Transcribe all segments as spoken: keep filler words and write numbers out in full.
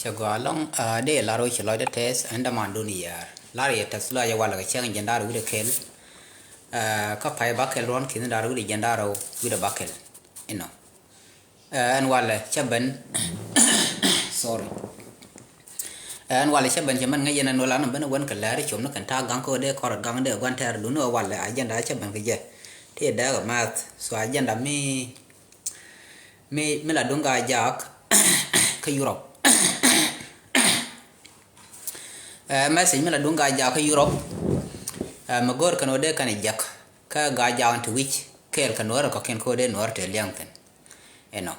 Cɛ gɔaa ɛlɔ̱ŋ, ah, dee lar wec ci lɔcdä tɛth, ɛn dämandun yɛɛr. Lar yɛ tɛth lɔac ɛ walɛ kɛ cäŋ jiɛn da̱ŋ rɛw wi̱cdɛ kɛl. Ah, kä pay bäkɛl ruɔ̱n ki̱n da̱ŋ rɛw wi̱cdɛ jiɛn da̱ŋ rɛw wi̱cdɛ bäkɛl. Inɔ. Ah, ɛn walɛ cä ben. Sorry. Ah, ɛn walɛ cä ben cɛ mɛn ŋäc yɛn ɛn walɛ an ben wen kɛ lɛr com ni kɛn ta̱a̱ gaŋ kä dee kɔr gaŋ dee gua̱n tɛɛr dun ɛ walɛ agenda cä ben kɛ jɛ. Ti dee kɛ math. So agenda mi mi, mi la duŋ Gaa-jaak kä Europe. Eh, message mi la duŋ Gaa-jaak kä Europe. Eh, mi go̱o̱r kɛn ɣöö dee kɛn jek kä Gaa-jaak in te wi̱c kɛɛl kɛ Nuäär kɔ̱kiɛn kä ɣöö dee Nuäär te liɛŋ thi̱n. Inɔ.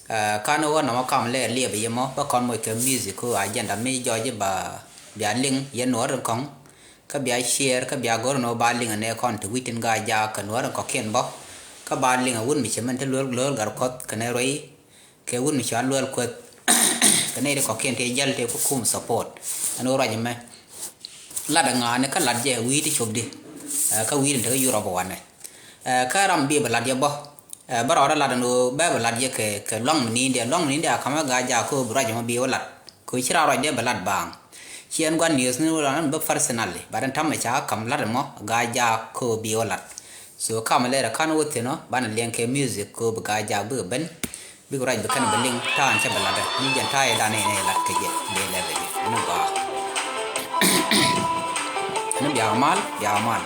Eh, kan ɣöö nɔmɔ kam lɛ liɛp yɛ mɔ bä kɔn moc kɛ music kä agenda mi jɔɔc ba bia liŋ yɛ Nuäär in kɔ̱ŋ. Kä bia share, kä bia go̱r ni wä ba liŋ anɛ kɔn ti wi̱c tin Gaa-jaak kɛ Nuäär in kɔ̱kiɛn bä. Kä ba liŋ a wut mi cɛ mɛn ti luel luel gar kuɔth kɛ nɛ ruɛy. Kɛ wut mi cɔal luel kueth. Kɛ nɛ ti kɔ̱kiɛn ti jäl ti ku kum support. Ɛn wä ruac mɛ. Lat a ŋa̱a̱ni kä lat jɛ wi̱i̱ ti cop di. Eh, kä wi̱i̱ tin te kä Europe wanɛ. Eh, kä ram bi bɛ lat jɛ bä. Eh, bä rɔɔdä lat ɛn ɣöö bɛ bɛ lat yɛ kɛ, kɛ luaŋ mi ni̱i̱n diɛ, luaŋ mi ni̱i̱n diɛ a ka̱m ɛ Gaa-jaak kä bi ruac ɛmɔ bi wä lat. Kɛ ɣöö ci raan ruac dee bɛ lat baaŋ. Ci ɛn gua̱n news ni wä lat ɛn bä personally, but ɛn ta̱mɛ ca ka̱m lat ɛmɔ Gaa-jaak kä bi wä lat. So ka̱mɛ lɛr ɛ ka̱n wä thi̱n ɔ, banɛ liɛŋ kɛ music kä bi Gaa-jaak bikɛ ben. Bikɛ ruac bi kɛn bɛ liŋ ta̱a̱n cɛ bɛ lat ɛ. Ni jɛn ta̱a̱ yɛ dan in ɛ lat kɛ jɛ, dee lɛr kɛ jɛ. Ni gɔaa. Ni biakä mal, biakä mal.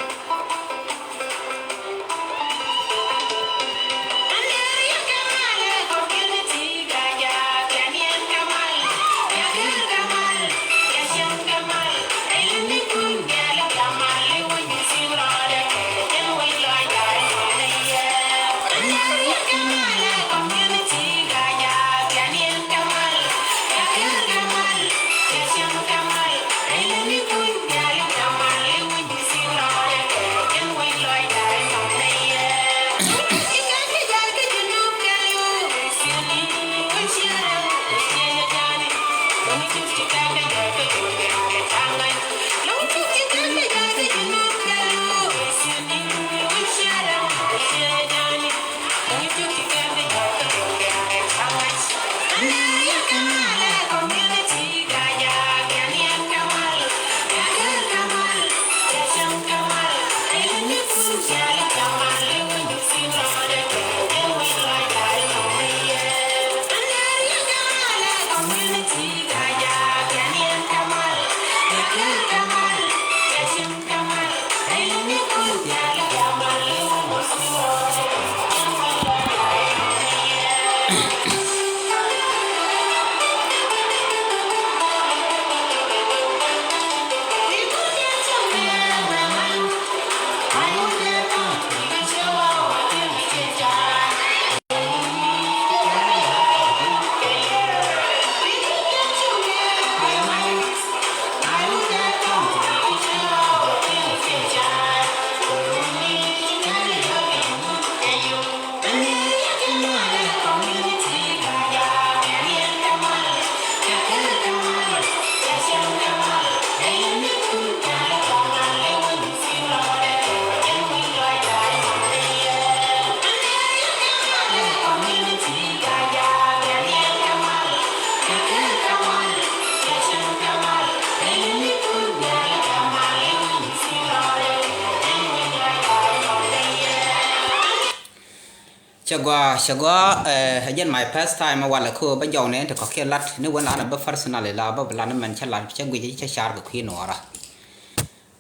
Cɛ gɔaa, cɛ gɔaa, eh, ɛ jɛn my first time walɛ kä bä jɔw nɛ ti kɔkiɛ lat ni wen an bä personally la bä bä lat ni mɛn cɛ lat cɛ guic cɛ car kɛ kui̱ nuɔɔra.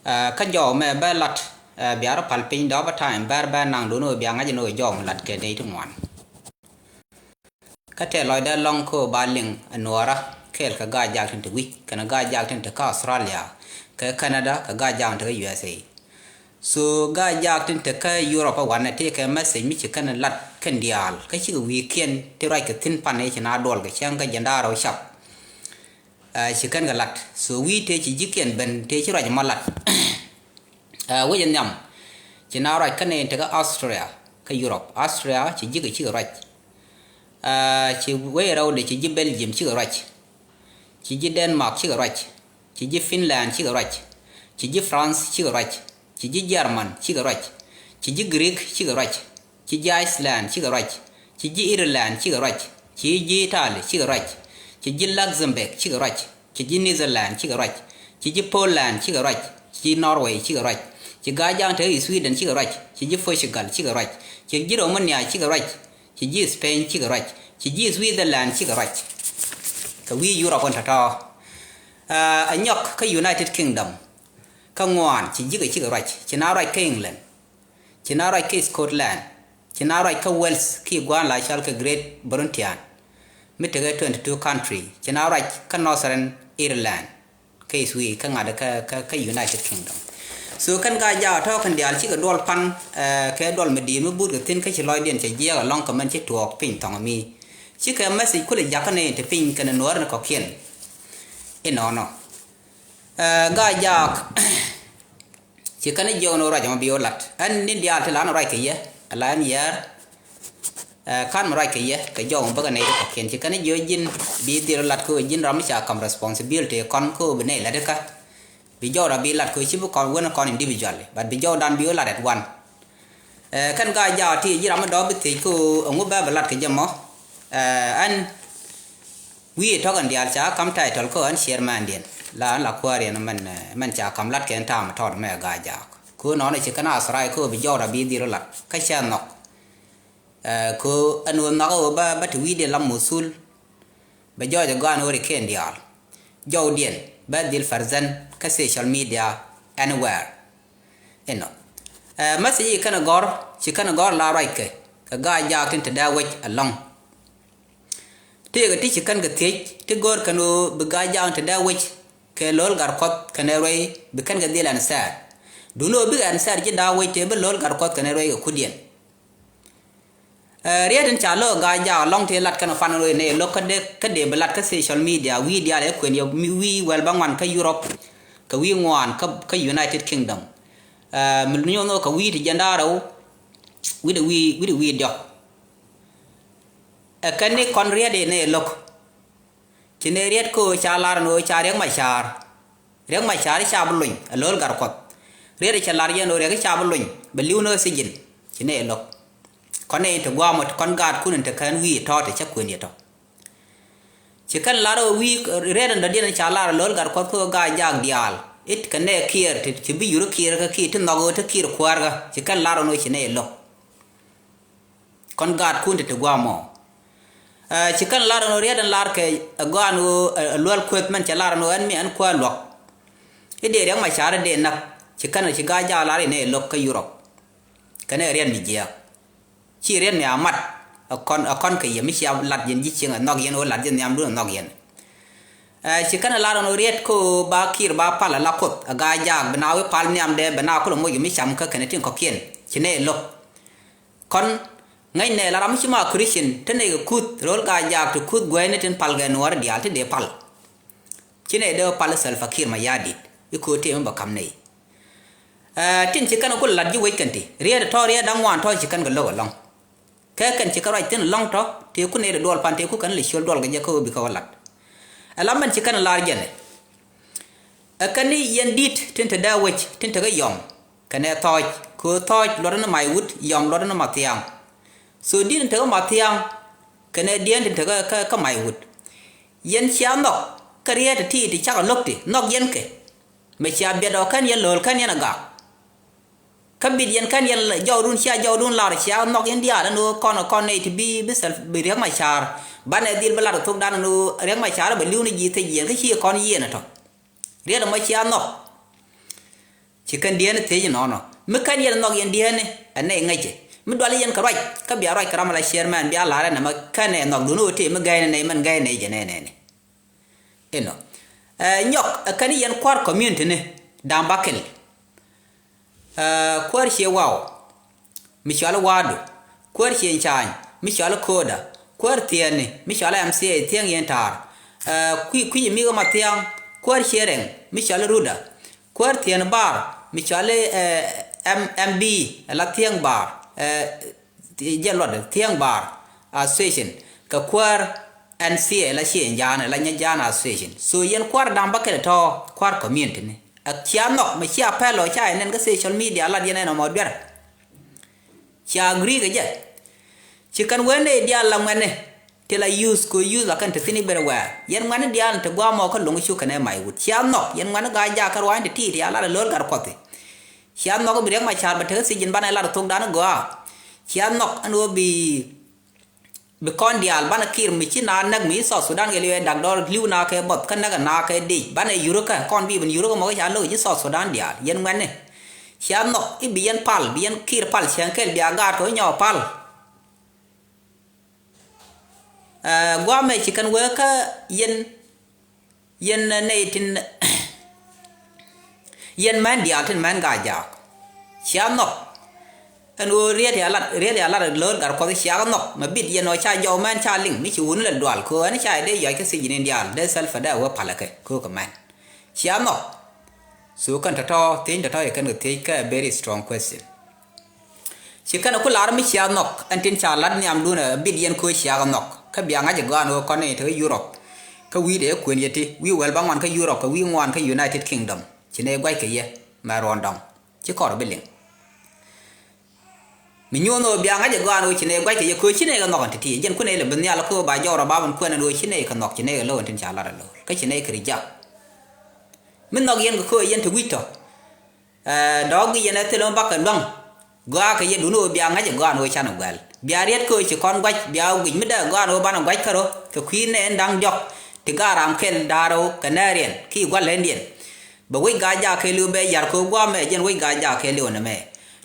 Eh, kä jɔw mɛ bä lat, eh, bia rɔ pal piny dɔɔp a time bär bä naŋ dun wä bia ŋa̱c ni wä jɔw mɛ lat kɛ nɛy ti ŋuan. Kä tɛ lɔcdä lɔŋ kä ba liŋ ɛ nuɔɔra kɛɛl kɛ Gaa-jaak tin te wi̱c kɛnɛ Gaa-jaak tin te kä Australia kɛ Canada kɛ Gaa-jaak tin te kä U S A. So Gaa-jaak tin te kä Europe a wanɛ tëë kɛ message mi ci kɛn lat kɛn diaal kä cikɛ wi̱i̱kiɛn ti ruac kɛ thi̱n pan ëë ci na duɔl kɛ cäŋ kä jiɛn da̱ŋ rɛw cap. Ɛ, ci kɛn kɛ lat. So wi̱i̱ tëë ci ji̱kiɛn ben tëë ci ruac mɔ lat. Ɛ, wec ɛ nhiam. Ci na ruac kä nɛy in te kä Austria kä Europe. Austria ci ji̱ kɛ cikɛ ruac. Ɛ, ci wec rɛwdɛ ci ji̱ Belgium cikɛ ruac. Ci ji̱ Denmark cikɛ ruac. Ci ji̱ Finland cikɛ ruac. Ci ji̱ France cikɛ ruac. Ci ji̱ German cikɛ ruac. Ci ji̱ Greek cikɛ ruac. Ci ji̱ Iceland cikɛ ruac. Ci ji̱ Ireland cikɛ ruac. Ci ji̱ Italy cikɛ ruac. Ci ji̱ Luxembourg cikɛ ruac. Ci ji̱ Netherlands cikɛ ruac. Ci ji̱ Poland cikɛ ruac. Ci ji̱ Norway cikɛ ruac. Ci Gaa-jaak te Sweden cikɛ ruac. Ci ji̱ Portugal cikɛ ruac. Ci ji̱ Romania cikɛ ruac. Ci ji̱ Spain cikɛ ruac. Ci ji̱ Switzerland cikɛ ruac. Kɛ wi̱i̱ Europe ɛn tɔ̱tɔ̱. Aa, ɛ nyɔk kä United Kingdom. Kä ŋuan ci ji̱kɛ cikɛ ruac. Ci na ruac kä England. Ci na ruac kä Scotland. Ci na ruac kä Wales ki gua̱a̱n la cɔal kɛ Great Britain. Mi tekɛ twenty two country. Ci na ruac kä Northern Ireland. Kä Sweden, kä ŋa̱t kä, kä, kä United Kingdom. So kɛn Gaa-jaak tɔ̱ kɛn diaal cikɛ duɔl pan, eh, kɛ duɔl mi di̱i̱t mi but kɛ thi̱n kä ci lɔcdiɛn cɛ jiɛɛk ɛlɔ̱ŋ kɛ mɛn ci tuɔɔk piny thɔŋ mi. Cikɛ message kulɛ jakä nɛy ti piny kɛnɛ nuäär ni kɔ̱kiɛn. Inɔnɔ. Eh, Gaa-jaak. Ci kɛn jiök ni ruac ɛmɔ bi wä lat. Ɛn ni diaal ti la ni ruac kɛ yɛ. Ala ɛn yɛɛr. Eh, kan mi ruac kɛ yɛ. Kɛ jɔw mi bäkɛ nɛy ti kɔ̱kiɛn. Ci kɛn jiök ji̱n bi dhil wä lat kä ji̱n ram mi ca kam responsibility kɔn kä bi nɛy lat kä. Bi jɔw ra bi lat kä ci bi kɔn wen kɔn individually. But bi jɔw dan bi wä lat at one. Eh, kɛn Gaa-jaak ti ji̱ ram mi dɔ̱ bi thiec kä ɛŋu bɛ bi lat kɛ jɛ mɔ. Eh, ɛn Wi̱i̱ tɔ̱kɛn diaal ca kam title kä ɣän chairman diɛn. La ɣän la kuäär yɛn mɛn, eh, mɛn ca kam lat kɛn ta̱a̱m tɔt mɛ Gaa-jaak. Kä nɔnɔ ci kɛn a thrai kä bi jɔwda bi dhil lat. Kä cɛ nhɔk. Eh, kä ɛn ɣöö nhɔk ɣöö bä, bä ti wi̱i̱diɛn la muthul. Bɛ jɔɔc ɛ gɔaa ɛn ɣöö ri kɛn diaal. Jɔwdiɛn bä dhil present kä social media anywhere. Inɔ. Eh, message ci kɛn gɔ̱r, ci kɛn gɔ̱r la ruac kɛ. Kɛ Gaa-jaak tin te dee wec ɛlɔ̱ŋ. Tëëkɛ ti ci kɛn kɛ thiec, ti go̱o̱r kɛn ɣöö bi Gaa-jaak te dee wec kɛ Lo̱l Gatkuɔth kɛnɛ ruɛy bi kɛn kɛ dhil answer. Duundɛ ɣöö bikɛ answer ji̱ da̱a̱ wec tëë bi Lo̱l Gatkuɔth kɛnɛ ruɛy kɛ kudiɛn. Eh, riet in ca lo̱k Gaa-jaak ɛlɔ̱ŋ tëë lat kɛn ɛ pan ruɛy nɛy lo̱k kä dee, kä dee bi lat kä social media, wi̱i̱ diaal ɛ kuën yɛ mi wi̱i̱ wɛl bä ŋuan kä Europe, kɛ wi̱i̱ ŋuan kä, kä United Kingdom. Eh, mi nyuɔ̱n ɣöö kɛ wi̱i̱ ti jiɛn da̱a̱ rɛw, wi̱cdɛ wi̱i̱, wi̱cdɛ wi̱i̱ diɔ̱k. Ɛ kɛn ni kɔn riet in ɛ lo̱k. Ci nɛ riet kä ɣöö ca lar ɛn ɣöö ca Riɛk Macar. Riɛk Macar ca bi luny, ɛ Lo̱l Gatkuɔth. Riet cɛ lar jɛ ɛn ɣöö Riɛk ca bi luny, bɛ li̱w ni ɣä thijin. Ci nɛ lo̱k. Kɔn nɛ in te gua̱a̱mɔ, kɔn gaatkun in te kɛn wi̱i̱ tɔ̱ te cä kuën yɛ tɔ̱. Ci kɛn lar ɣöö wi̱i̱ riet in dɔ̱diɛn ca lar ɛ Lo̱l Gatkuɔth kä ɣöö Gaa-jaak diaal. It kɛ nɛ Kiir, ti, ti bi yur Kiir kä Kiir, ti nhɔk ɣöö te Kiir kuäärkä. Ci kɛn lar ɛn ɣöö ci nɛ lo̱k. Kɔn gaatkun ti ti gua̱a̱mɔ. Eh, ci kɛn lar ɛn ɣöö riet ɛn lar kɛ ɛ gɔaa ɛn ɣöö, eh, Lual Kueth mɛn cɛ lar ɛn ɣöö ɛn mi ɛn kuäär luɔ̱k. I̱ dee Riɛk Macar i̱ dee näk. Ci kɛn ci Gaa-jaak lar inɛ lo̱k kä Europe. Kɛn ɛ riet mi jiääk. Ci riet mi a mat. Ɛ kɔn, ɛ kɔn kɛ yɛ mi cia lat yɛn ji̱ cieŋ ɛ nhɔk yɛn ɣöö lat yɛn nhiamdun ɛ nhɔk yɛn. Eh, ci kɛn ɛ lar ɛn ɣöö riet kä ɣöö ba Kiir ba pal ɛ la Kuoth ɛ Gaa-jaak bi na wi̱i̱ pal nhiamdɛ bɛ na kulɛ moc kɛ mi cam kä kɛn ɛ tin kɔ̱kiɛn. Ci nɛ lo̱k. Kɔn ŋäcnɛ la ram mi ci ma Christian te nɛy kɛ kuth ro̱l Gaa-jaak ti kuth guäcni tin pal kɛ Nuäär diaal ti dee pal. Ci nɛy dee pal Salva Kiir Mayardit i̱ köö tëë mi bɛ ka̱m nɛy. Eh, tin ci kɛn ku lat ji̱ wec kɛn ti riet tɔ̱ riet da̱ŋ ŋuan tɔ̱ ci kɛn kɛ lo̱k ɛlɔ̱ŋ. Kɛ kɛn ci kɛ ruac thi̱n ɛlɔ̱ŋ tɔ̱ tëë ku nɛy dee duɔl pan tëë ku kɛn lɛ ciöl duɔl kɛ jɛ kä ɣöö bikɛ wä lat. Ɛ la mɛn ci kɛn lar jɛn ɛ. Ɛ kɛn ni yɛn di̱t tin te dee wec tin te kä yɔm. Kɛnɛ thɔɔc, köö thɔɔc luɔtdä ni mac wut, yɔm luɔtdä ni mathiaŋ. So di̱t tin te kä mathiaŋ, kɛnɛ diɛn tin te kä, kä, kä mac wut. Yɛn cia nhɔk, kä riet ti ti cakɛ lo̱k ti, nhɔk yɛn kɛ. Mɛ cia biɛt ɔ kɛn yɛn lo̱l kɛn yɛn a gak. Kä bit yɛn kɛn yɛn jɔwdun cia jɔwdun lar cia nhɔk yɛn diaal ɛn ɣöö kɔn, kɔn nɛy ti bi, bi Sal-, bi Riɛk Macar. Banɛ dhil bi lar thokdan ɛn ɣöö Riɛk Macar bɛ li̱w ni ji̱ thiec yɛn kä ci kɔn yieen ɛ tɔ. Riet ɛmɔ cia nhɔk. Ci kɛn dieen thiec inɔnɔ. Mi kɛn yɛn nhɔk yɛn dieen ɛ nɛy ŋäcɛ. Mi dual yɛn kɛ ruac, kä bia ruac kɛ ram ala chairman bia lar ɛn ɛmɛ kɛn ɛ nhɔk dun ɣöö tëë mi gɛy ni nɛy mɛn gɛy nɛy jɛ nɛnɛni. Inɔ. Ɛ, nyɔk, ɛ kɛn yɛn kua̱r community ni, da̱ŋ bakɛl. Ɛ, kuäär cie waw, mi cɔal i̱ Wa̱a̱du, kuäär cie ncaany, mi cɔal i̱ Koda, kuäär thiɛɛni, mi cɔal i̱ M C A Thiäŋ Yɛn Ta̱a̱r, ɛ, kui̱, kui̱ mi kä Mathiaŋ, kuäär cie rɛŋ, mi cɔal i̱ Ruda, kuäär thiɛɛni bar, mi cɔal i̱, ɛ, M-, M B, ɛ la Thiäŋ Bar, ɛ, jɛ luɔt Thiäŋ Bar Association, kɛ kuäär N C A la cie ncaani, la nyɛ jaani association. So yɛn kua̱r da̱ŋ bakɛl tɔ̱, kua̱r community ni. Ɛ cia nhɔk, mɛ cia pɛl ɔ ca yɛ nɛn kä social media lat yɛn ɛn ɔmɔ duer. Cia agree kɛ jɛ. Ci kɛn wen ni diaal la ŋuɛni. Ti la use kɛ use la kɛn te thi̱n i̱ ber wɛɛr. Yɛn ŋuɛ̈tni diaal in te gua̱a̱th mɔ kä lo̱ŋ cu kɛnɛ may wut. Cia nhɔk, yɛn ŋuɛ̈tni Gaa-jaak kärɔany te ti̱i̱t, cia lat a lo̱l gat Kuɔth i̱. Cia nhɔk i̱ bi Riɛk Macar bɛ tekɛ thiec in banɛ lat a thokdan i̱ gɔaa. Cia nhɔk ɛn ɣöö bi, bi kɔn diaal banɛ Kiir mi ci naath näk mi ci South Sudan kɛ li̱w ɛ dak dɔɔr li̱w naath kɛ buɔth kä näk ɛ naath kɛ dec. Banɛ yurä kä kɔn bi ben yurä kä mɔ kä ca lo̱k ci South Sudan diaal. Yɛn ŋuɛ̈tni. Cia nhɔk i̱ bi yɛn pal, bi yɛn Kiir pal cäŋ kɛl bia gaat kɛ wä nyɔk pal. Ɛ, gua̱a̱th mɛ ci kɛn wee kä yɛn, yɛn nɛy tin, yɛn män diaal tin män Gaa-jaak. Cia nhɔk ɛn ɣöö riet ya lat, riet ya lat lo̱l gat Kuɔth cia kɛ nhɔk. Mɛ bit yɛn ɔ ca jɔw män ca liŋ mi ci wun lɛ dual kɛ ɣöö ɛn ca dee yɔc kä thiec in diaal dee Salva dee wee palä kɛ kɛ ɣöö kɛ män. Cia nhɔk. So kɛn tɔ̱tɔ̱ thiec tɔ̱tɔ̱ yɛ kɛn kɛ thiec kɛ a very strong question. Ci kɛn ku lar mi cia nhɔk ɛn tin ca lat nhiamdun a bit yɛn köö cia kɛ nhɔk. Kä bia ŋa̱c ɛ gɔaa ɛn ɣöö kɔn ni te kä Europe. Kä wi̱i̱ dee kuën yɛ ti wi̱i̱ wäl bäŋuan kä Europe kɛ wi̱i̱ ŋuan kä United Kingdom. Ci nɛ gua̱c kɛ yɛ mɛ ruɔ̱n dɔ̱ŋ. Ci kɔr bi liŋ. Mi nyuɔ̱n ɣöö bia ŋa̱c ɛ gɔaa ɛn ɣöö ci nɛ gua̱c kɛ yɛ köö ci nɛ kɛ nhɔk ɛn ti̱ti̱. Jɛn ku nɛ lɛ bi nhial kä ɣöö ba jɔw rɔ bap ɛn kuɛn ɛn ɣöö ci nɛ kɛ nhɔk ci nɛ kɛ lo̱w ɛn tin ca lat ɛ lo̱l. Kä ci nɛ kɛ ri jak. Mi nhɔk yɛn kɛ köö yɛn te wi̱c tɔ. Ɛ, dɔ̱k gi̱c yɛn ɛ thil mi bakɛ luäŋ. Gɔaa kɛ yɛ dun ɣöö bia ŋa̱c ɛ gɔaa ɛn ɣöö canɛ guɛl. Bia riet köö ci kɔn gua̱c, bia guic mi dee gɔaa ɛn ɣöö banɛ gua̱c kärö. Kɛ kui̱ nɛ ɛn da̱ŋ diɔ̱k. Ti gaat ram kɛl da̱a̱r ɣöö kɛ nɛɛr yɛn. Ki gua̱l lɛn yɛn. Bɛ wec Gaa-jaak kɛɛliw bɛ yar köö gua̱a̱th mɛ jɛn wec Gaa-jaak kɛɛliw nɛ mɛ.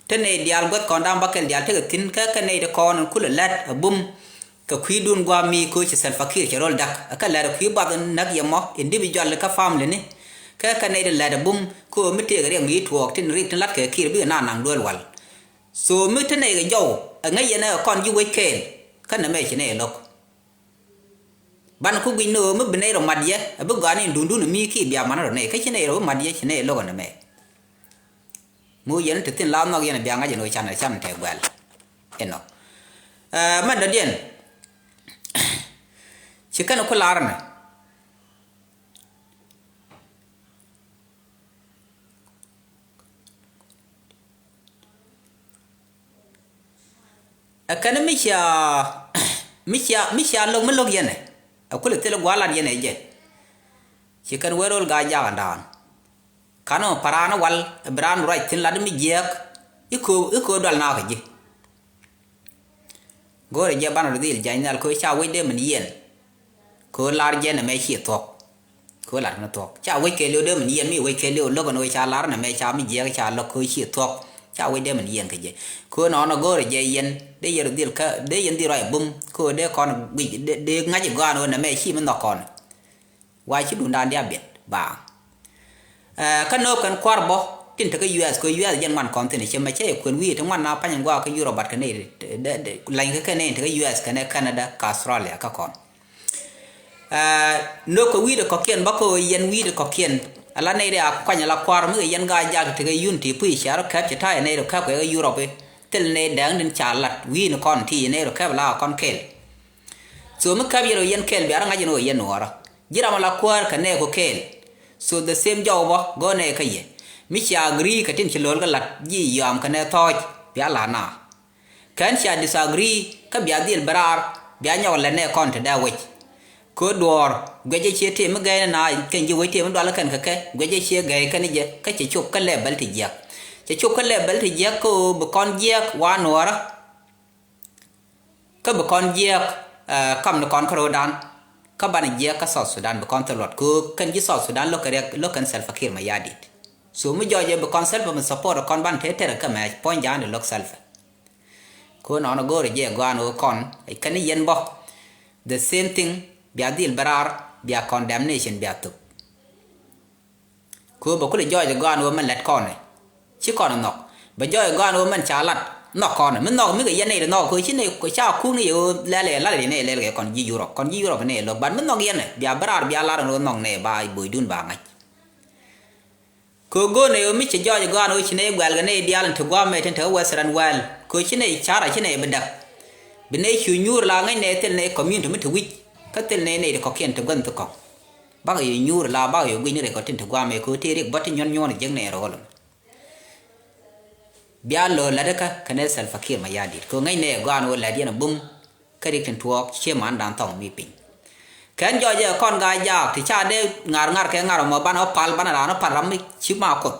Te nɛy diaal guäth kɔn da̱ŋ bäkɛl diaal tekɛ thi̱n kä kɛ nɛy ti kɔn ɛn kulɛ lät ɛ bum. Kɛ kui̱dun gua̱a̱th mi köö ci Salva Kiir cɛ rol da̱k. Ɛ kä lɛr kui̱ bath näk yɛ mɔ individual kä family ni. Kä kɛ nɛy ti lɛt ɛ bum köö mi tëëkɛ riɛk mi tuɔɔk tin rik tin la̱t kɛ Kiir bikɛ naan naŋ duel wal. So mi te nɛy kɛ jɔw ɛ ŋäc yɛn ɛ kɔn ji̱ wec kɛɛl. Kä nɛ mɛ ci nɛy lo̱k. Ban ku guic ni ɣöö mi bi nɛy rɔ mat yɛ ɛ bi gɔaa ni dundun mi ki bia man rɔ nɛy kä ci nɛy rɔ bi mat yɛ ci nɛy lo̱k ɛ nɛ mɛ. Mi wä yɛn te thi̱n la nhɔk yɛn bia ŋa̱c ɛn ɣöö can ɛ can tɛ guɛl. Inɔ. Ɛ, mɛn dɔ̱diɛn. Ci kɛn ku lar ni. Ɛ kɛn mi cia, mi cia, mi cia lo̱k mi lo̱k yɛn ɛ. Ɛ kulɛ thil gua̱a̱r lat yɛn ɛ jɛ. Ci kɛn wee rol Gaa-jaak ɛn da̱a̱n. Kanɔ pa̱ raan wal ɛ bi raan ruac thi̱n lat mi jiääk. I̱ köö, i̱ köö dual naath kɛ ji̱. Go̱o̱rɛ jɛ banɛ rɔ dhil jany nhial köö ca wec dee min yiɛn. Köö lar jɛ nɛ mɛ ciɛ thuɔ̱k. Köö lar kɛn thuɔ̱k. Ca wec kɛɛliw dee min yiɛn mi wec kɛɛliw lo̱k ɛn ɣöö ca lar nɛ mɛ ca mi jiɛk ca lo̱k köö ciɛ thuɔ̱k. Ca wec dee min yiɛn kɛ jɛ. Köö nɔnɔ go̱o̱rɛ jɛ yɛn dee yɛn rɔ dhil kä dee yɛn dhil ruac bum. Köö dee kɔn guic dee, dee ŋa̱c gɔaa ɛn ɣöö nɛ mɛ ci mi nhɔk kɔn. Wa ci duundan diaal biɛt baaŋ. Ɛ, kä no̱o̱k kɛn kua̱r bä tin te kä U S kɛ U S jɛn ŋuan kɔn thi̱n cɛ mɛ cɛ yɛ kuɛn wi̱i̱ ti ŋuan na pa̱ny in gua̱a̱k kä Europe bat kɛ nɛy lany kä kɛ nɛy te kä U S kɛnɛ Canada kä Australia kä kɔn. Ɛ, no̱o̱k kɛ wi̱i̱ ti kɔ̱kiɛn bä kɛ ɣöö yɛn wi̱i̱ ti kɔ̱kiɛn ala nɛy ti a kuany ala kua̱r mi kɛ yɛn Gaa-jaak ti te kä Unity puc cia rɔ kɛp ci ta̱a̱ yɛ nɛy rɔ kɛp kɛ kä Europe i̱ thil nɛy dɛɛŋ tin ca lat wi̱i̱ ni kɔn ti yɛ nɛy rɔ kɛp la kɔn kɛɛl. So mi kɛp yɛn ɣöö yɛn kɛɛl bia rɔ ŋa̱c yɛn ɣöö yɛn nuɔɔrä. Ji̱ ram ala kuäär kɛ nɛɛku kɛɛl. So the same jɔw bä go̱o̱r nɛɛkɛ kä yɛ. Mi cia agree kɛ tin ci lo̱l kä la̱t ji̱ yɔam kɛ nɛɛ thɔɔc bia la̱t na. Kɛn cia disagree kä bia dhil bi raar bia nyɔk lät nɛɛ kɔn te dee wec. Kɛ duɔ̱ɔ̱r guiɛcɛ cie tëë mi gɛɛn na kɛn ji̱ wec tëë mi dual kɛn kɛ kɛ guiɛcɛ cie gɛɛy kɛn jɛ kä cɛ cop kä level ti jiäk. Cɛ cop kä level ti jiäk kä ɣöö bi kɔn jiäk wa nuɔɔrä. Kä bi kɔn jiɛɛk, eh, kam ni kɔn kä ro̱o̱dan. Kä banɛ jiɛɛk kä South Sudan bi kɔn thil luɔt. Kɛ ɣöö kɛn ji̱ South Sudan lo̱k kɛ riɛk, lo̱k kɛn Salva Kiir Mayardit. So mi jɔɔc ɛ bi kɔn Salva mi support kɔn banɛ te tɛrɛ kä mɛc puɔ̱ny ja̱a̱n di lo̱k Salva. Kɛ ɣöö nɔnɔ go̱o̱rɛ jɛ gɔaan ɣöö kɔn kɛn ni yɛn bä. The same thing, bia dhil bɛ raar, bia condemnation bia thop. Kɛ ɣöö bɛ kulɛ jɔɔc ɛ gɔaan ɣöö mɛn lät kɔn ɛ. Ci kɔn ɛ nhɔk. Bɛ jɔɔc ɛ gɔaan ɣöö mɛn ca lat. Nhɔk kɔn ɛ. Mi nhɔk mi kɛ yɛn nɛy ti nhɔk kɛ ɣöö ci nɛy ca kuk ni yɛ ɣöö lɛl ɛ lat ɛ nɛy lɛl kɛ kɔn ji̱ Europe. Kɔn ji̱ Europe ɛ nɛy lo̱k. But mi nhɔk yɛn ɛ. Bia bɛ raar bia lar ɛn ɣöö nhɔk nɛy ba bo̱o̱cdun ba ŋa̱c. Kɛ ɣöö go̱o̱r nɛy ɣöö mi cɛ jɔɔc ɛ gɔaan ɣöö ci nɛy guɛl kɛ nɛy diaal in te gua̱a̱th mɛ tin te kä Western world. Kɛ ɣöö ci nɛy car a ci nɛy bi däk. Bi nɛy cu nyuur la ŋäc nɛy thil nɛy community mi te wi̱c. Kä thil nɛy nɛy ti kɔ̱kiɛn te gua̱n thi kɔ̱k. Bakɛ yɛ nyuur la bakɛ yɛ guic ni rɛy kɔ tin te guamɛ kɛ ɣöö tëë riɛk bä ti nyuɔ̱n nyuɔ̱n jiäk nɛ rɔ ɣöl. Bia lo̱o̱ la̱t kä kɛnɛ Salva Kiir Mayardit kɛ ɣöö ŋäc nɛ gɔaan ɣöö la̱t yɛn a bum. rik tin tuɔɔk cie man dan thɔŋ mi piny. Kɛn jɔɔc ɛ kɔn Gaa Jaak ti ca dee ŋar ŋar kɛ ŋar mɔ banɛ wä pal, banɛ raan wä pal ram mi ci ma Kuoth.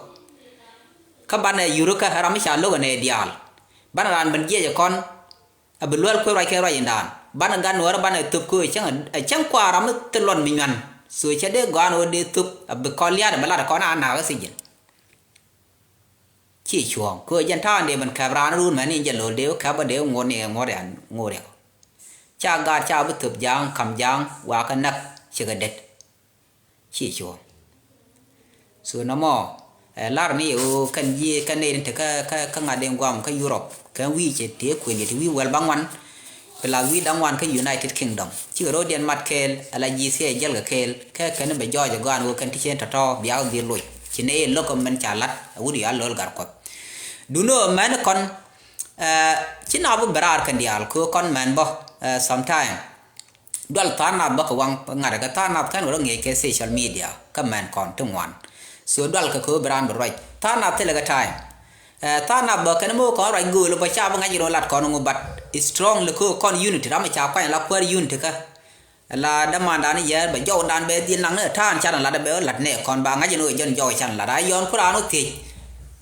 Kä banɛ yur kä ram mi ca lo̱k ɛ nɛ diaal. Banɛ raan ben jiɛc ɛ kɔn. A bi luɛl kuëë ruac kɛ ruac indan. Banɛ gat Nuäärä banɛ thöp kɛ ɣöö cäŋ, cäŋ kuaar ram mi thil luɔt mi nyuan. So cɛ dee gɔaan ɣöö dee thöp a bi kɔn lia̱a̱t a bi lat a kɔn a naak kä thiec ji̱n. Ci cuɔ̱ɔ̱ŋ kɛ ɣöö jɛn ta̱a̱ in dee ben kɛp raan run mɛn in jɛ lo̱l dee wä kɛp bä dee wä ŋo̱r ni ŋo̱r riak ŋo̱r riak. Ca gaat ca bi thöp ja̱a̱ŋ ka̱m ja̱a̱ŋ wakä näk cikɛ det. Ci cuɔ̱ɔ̱ŋ. So nɔmɔ ɛ lar ni ɣöö kɛn ji̱ kɛn nɛy tin te kä kä kä ŋa̱t den guam kä Europe kɛn wi̱i̱ cɛ tëë kuën yɛ ti wi̱i̱ wäl ba ŋuan. Plus wi̱i̱ da̱ŋ ŋuan kä United Kingdom cikɛ ro̱o̱diɛn mat kɛɛl ala ji̱ thiee jäl kɛ kɛɛl kɛ kɛn bɛ jɔɔc ɛ gɔaan ɣöö kɛn ti cien tɔ̱tɔ̱ biak dhil loc ci nɛy ɛ lo̱k kɛ mɛn ca la̱t ɛ wut yɔal lo̱l Gat Kuɔth. Duundɛ ɣöö mɛn kɔn ɛ ci na bi bɛ raar kɛn diaal kɛ ɣöö kɔn mɛn bä ɛ sometime. Dual tha̱a̱ŋ nath bä kɛ waŋ ŋa̱t kɛ tha̱a̱ŋ nath kɛn wä rɔ ŋi̱eec kɛ social media kä mɛn kɔn ti ŋuan. So dual kɛ kɛ wä bi raan bi ruac tha̱a̱ŋ nath thilɛ kɛ time. Ɛ tha̱a̱ŋ nath bä kɛn mi wä kɔn ruac gööl bä ca bä ŋa̱c in wä lat kɔn ŋu, but strong lɛ kɛ wä kɔn unity ram ca kuany la kuäär unity kä. La dämandan yɛɛr bɛ jɔwdan bɛ dhil naŋ ni ta̱a̱n can lat bɛ wä lat nɛ kɔn ba ŋa̱c in wä jɛn jɔw can lat a yɔn ku raan wä thiec.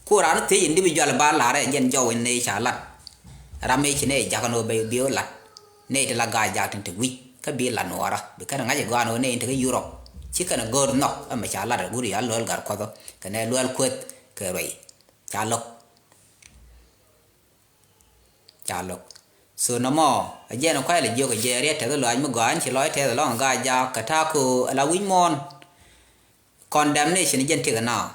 Ku raan wä thiec individual ba lar ɛ jɛn jɔw in nɛ ca lat. Ram mi ci nɛ jakä ni wä bɛ bi wä lat. Nɛy ti la Gaa Jaak tin te wi̱c kä bi la Nuɔɔrä bi kɛn ŋa̱c ɛ gɔaan ɣöö nɛy in te kä Europe ci kɛn ɛ go̱o̱r nhɔk ɛmɛ ca lat ɛ wut yɔal lo̱l Gat Kuɔth ɔ kɛnɛ luɛl kueth kɛ ruɛy. Ca lo̱k. Ca lo̱k. So nɔmɔ ɛ jɛn ɛ kuay lɛ jiök ɛ jɛ riɛt tɛth lɔaac mi gɔaa ɛn ci lɔc tɛth ɛlɔ̱ŋ ɛ Gaa Jaak kɛ ta̱a̱ köö ɛ la wi̱c muɔ̱ɔ̱n. Condemnation jɛn tiek ɛ naath.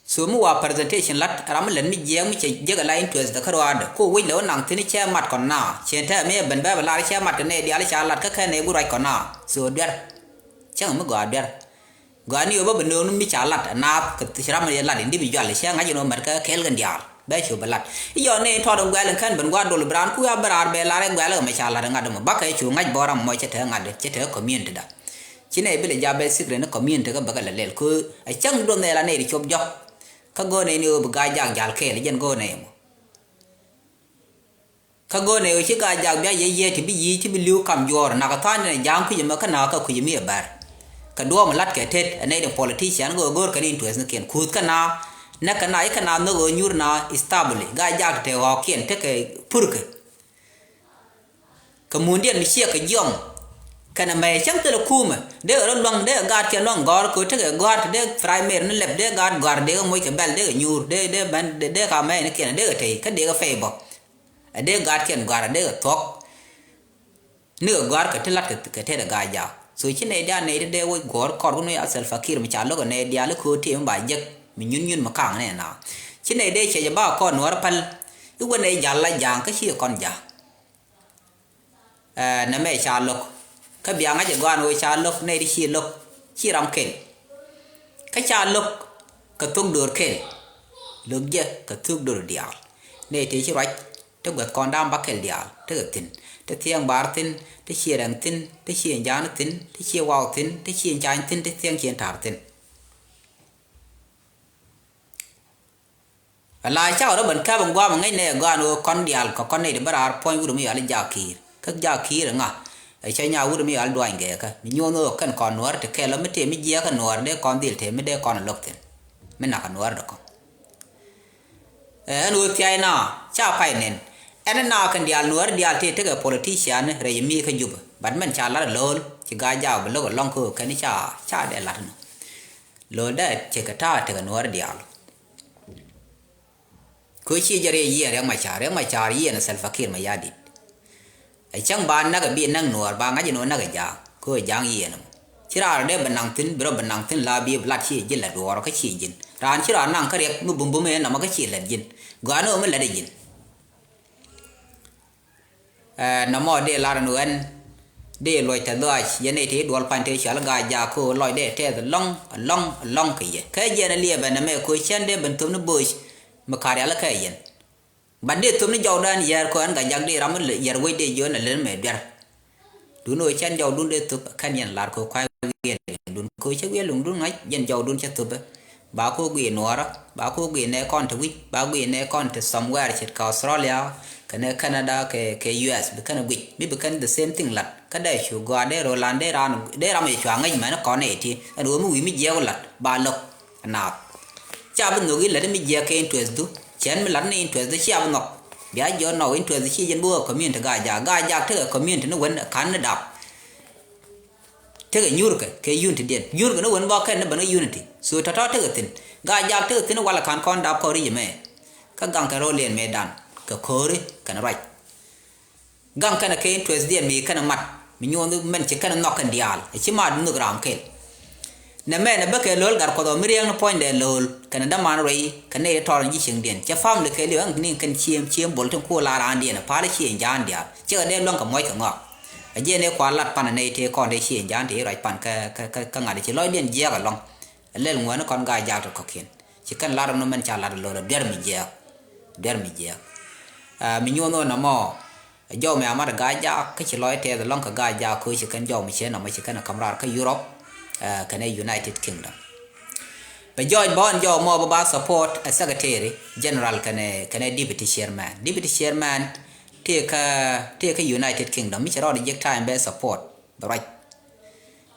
So mi wa presentation lat ram mi lät mi jiɛɛk mi cɛ jek ala interest kä ruaadɛ ko wec lɛ wä naŋ thi̱n cɛ mat kɔn na cɛ tɛ mi ɛ ben bɛ bɛ lar cɛ mat kɛ nɛ diaal ca lat kä kɛn ɛ gu ruac kɔn na. So duer cäŋ mi gɔaa duer. Gɔaa ni ɣöö bä bɛ nööŋ ni mi ca lat ɛ naath kɛ ci ram mi lat individual cɛ ŋa̱c in ɣöö mɛt kɛ kɛɛl kɛn diaal bɛ cu bɛ lat. I̱ yɔn ni tɔɔt in guɛl in kɛn ben gua̱a̱r dol bi raan ku ya bä raar bɛ lar in guɛl kɛ mɛ ca lat in ŋa̱t mɔ bakɛ cu ŋa̱c bɔ ram mɔ cɛ te ŋa̱t cɛ te community da. Ci nɛ bi lɛ jap bɛ secret ni community kä bäkɛ lɛ lɛl kä a cäŋ duɔth nɛ la nɛ ri cop jɔk. Kä go̱o̱r nɛ ni ɣöö bi Gaa Jaak jal kɛɛl jɛn go̱o̱r nɛ mɔ. Kä go̱o̱r nɛ ɣöö ci Gaa Jaak bia yɛ yiëë ti bi yiëë ti bi li̱w kam juɔɔr nak a tha̱a̱n ni ja̱a̱ŋ kui̱c ɛmɛ kä na kä kui̱c ɛmi ɛ bär. Kɛ duɔ̱ɔ̱m lat kɛ tet ɛ nɛy ni politician go̱o̱r go̱o̱r kɛn interest ni kiɛn kuuth kä na. Nɛ kɛ na i̱ kɛ na nhök ɣöö nyuur na establi Gaa Jaak te ɣɔ̱ɔ̱kiɛn tekɛ purkɛ. Kɛ mundiɛn mi ciɛ kɛ jiɔm. Kɛnɛ mɛy cäŋ thilɛ kumɛ dee kɛ rɔ luäŋ dee kɛ gaatkiɛn luäŋ gɔ̱a̱r ko̱ tekɛ gɔ̱a̱r te dee primary ni lɛp dee gaat gɔ̱a̱r dee kɛ moc kɛ bɛl dee kɛ nyuur dee dee bɛn dee dee ka mɛy ni kiɛn dee kɛ tey kä dee kɛ fɛy bä. Ɛ dee gaatkiɛn gɔ̱a̱r ɛ dee kɛ thuɔ̱k. Ni kɛ gɔ̱a̱r kɛ ti la̱t kɛ kɛ tetdɛ Gaa Jaak. So ci nɛy diaal nɛy ti dee wec guɔ̱ɔ̱r kɔr kun wi̱i̱ a Salva Kiir mi ca lo̱k ɛ nɛy diaal i̱ ko̱o̱t tëë mi ba jek mi nyun nyun mi ka̱a̱ŋ nɛn na. Ci nɛy dee cɛ jɛ ba kɔn nuɔ̱ɔ̱r päl. I̱ wä nɛy ja̱l la ja̱a̱ŋ kä ci kɔn ja̱a̱ŋ. Ɛ nɛmɛ ca lo̱k kä bia ŋa̱c ɛ gɔaan ɣöö ca lo̱k nɛy ti ci lo̱k ci ram kɛl. Kä ca lo̱k kɛ thok do̱r kɛl. Lo̱k jɛ kɛ thok do̱r diaal nɛy tëë ci ruac ti guäth kɔn da̱a̱m ba kɛl diaal tekɛ thi̱n ti thiɛŋ baar thi̱n ti ciɛ rɛŋ thi̱n ti ciɛ ja̱a̱n thi̱n ti ciɛ waw thi̱n ti ciɛ cany thi̱n ti thiɛŋ ciɛ ta̱a̱r thi̱n. Ala cakɛ rɔ ben kɛp in guam in ŋäcnɛ ɛ gɔaan ɣöö kɔn diaal kɛ kɔn nɛy ti bä raar puɔ̱ny wut mi yɔal i̱ Jaak Kiir. Kä Jaak Kiir iŋa? Ɛ cɛ nya wut mi yɔal duany gɛɛkä mi nyuɔ̱th ɣöö kɛn kɔn nuäär ti kɛɛl ɔ mi tëë mi jiɛɛkä nuäär dee kɔn dhil tëë mi dee kɔn ɛ lo̱k thi̱n. Mi nakä nuäär dɛ kɔn. Ɛ ɛn ɣöö thia̱a̱c na ca pay nɛn. Ɛn na kɛn diaal nuäär diaal tëë tekɛ politician rɛy mi kä Jubɛ. But mɛn ca lat ɛ lo̱l ci Gaa Jaak bi lo̱k ɛ lɔ̱ŋ kä ɣöö kɛn ca ca dee lat nɔ. Lo̱l dee cɛ kɛ ta̱a̱ tekɛ nuäär diaal. Kö ci jɛ riɛc yiɛn Riɛk Macar, Riɛk Macar yiɛn Salva Kiir Mayardit. Ɛ cäŋ ba näk ɛ bi näk nuɔɔr ba ŋa̱c ɛn ɣöö näk ɛ ja̱a̱ŋ kö ɛ ja̱a̱ŋ yiɛn ɛmɔ. Ci raar dee bɛ naŋ thi̱n bi rɔ bɛ naŋ thi̱n la bi lat ci ji̱ lät duɔɔrɔ kä ci ji̱n. Raan ci raan naŋ kä riɛk mi bumbum ɛn nɔmɔ kä ci lät ji̱n. Gɔaa ni ɣöö mi lät ɛ ji̱n. Ɛ nɔmɔ dee lar ɛn ɣän dee luɔc tɛth dhɔaac yɛn nɛy tëë duɔl pany tëë cɔal Gaa Jaak kö lɔc dee tɛth lɔŋ lɔŋ lɔŋ kɛ yɛ. Kä jiɛn ɛ liɛpɛ nɛmɛ kö cän dee ben thöp ni bo̱o̱c mi ka̱r yal kä yɛn. Bat dee thöp ni jɔwdan yɛɛr kö ɛn Gaa Jaak dee ram mi yɛr wec dee jiön ɛ lel mɛ duer. Duundɛ ɣöö cɛn jɔwdun dee thöp kɛn yɛn lar kɛ kuay wiɛl luŋdun kɛ cä wiɛl luŋdun ŋa̱c yɛn jɔwdun cä thöpɛ. Ba ku guic nuɔɔrä, ba ku guic nɛ kɔn te wi̱c, ba guic nɛ kɔn te somewhere ce̱tkɛ Australia, kɛnɛ Canada, kɛ, kɛ U S, bi kɛn guic, mi bi kɛn the same thing lat. Kä dee cu gɔaa dee rɔ lan dee ran, dee ram yɛ cua ŋäc mɛn kɔn nɛ ti. Ɛn ɣöö mi wi̱i̱ mi jiɛk lat, ba lo̱k naath. Cia bi nhök i̱ lat mi jiɛk kɛ interest du, cɛn mi lat ni interest du cia bi nhɔk. Bia jiɔ nɔ interest ci jɛn bi wä community Gaa-jaak, Gaa-jaak tekɛ community ni wen kan ni dap. Tekɛ nyuurkɛ kɛ unity diɛn. Nyuurkɛ ni wen bä kɛn ni bän kɛ unity. So tɔ̱tɔ̱ tekɛ thi̱n. Gaa-jaak tekɛ thi̱n walɛ ka̱n kɔn dap kɔn ri̱c ɛmɛ. Kä gaŋ kɛn ro̱l diɛn mëë dan kɛ ko̱ri kɛn ruac. Gaŋ kɛn kɛ interest diɛn mi kɛn mat. Mi nyuɔ̱n mɛn ci kɛn nhɔk kɛn diaal. Ɛ ci mat nhök ram kɛl. Nɛ mɛn ɛ bä kɛ lo̱l gat kuɔth ɔ mi riɛŋ ni puɔ̱nydɛ lo̱l kɛn däman ruɛy kɛn nɛy tɔr ji̱ cieŋdiɛn. Cɛ family kɛɛliw ɛn ni kɛn cieŋ cieŋ bol tin ku la raandiɛn pal cieŋ ja̱a̱n diaal. Cikɛ dee luäŋ kɛ muɔc kɛ ŋɔak. A jiɛn i̱ kua lat pan a nɛy tëë kɔn dee cieŋ ja̱a̱n tëë ruac pan kä, kä, kä, kä ŋa̱t ci lɔcdiɛn jiɛɛk ɛlɔ̱ŋ. A lɛl ŋuäni kɔn Gaa-jaak ti kɔ̱kiɛn. Ci kɛn lat ɛn mɛn ca lat lo̱l a duer mi jiɛɛk. Duer mi jiɛɛk. Ah, mi nyuɔ̱n ɣän ɛmɔ. Jɔw mi amat Gaa-jaak kä ci lɔc tɛth ɛlɔ̱ŋ kɛ Gaa-jaak ko̱ ci kɛn jɔw mi cien ɛmɔ ci kɛn ɛ ka̱m raar kä Europe, eh, kɛnɛ United Kingdom. Bɛ jɔc bä ɣän jɔw mɔ bä ba support ɛ Secretary General kɛnɛ, kɛnɛ Deputy Chairman. Deputy Chairman tëë kä, tëë kä United Kingdom mi cɛ rɔɔd jiɛk time bɛ support bɛ ruac.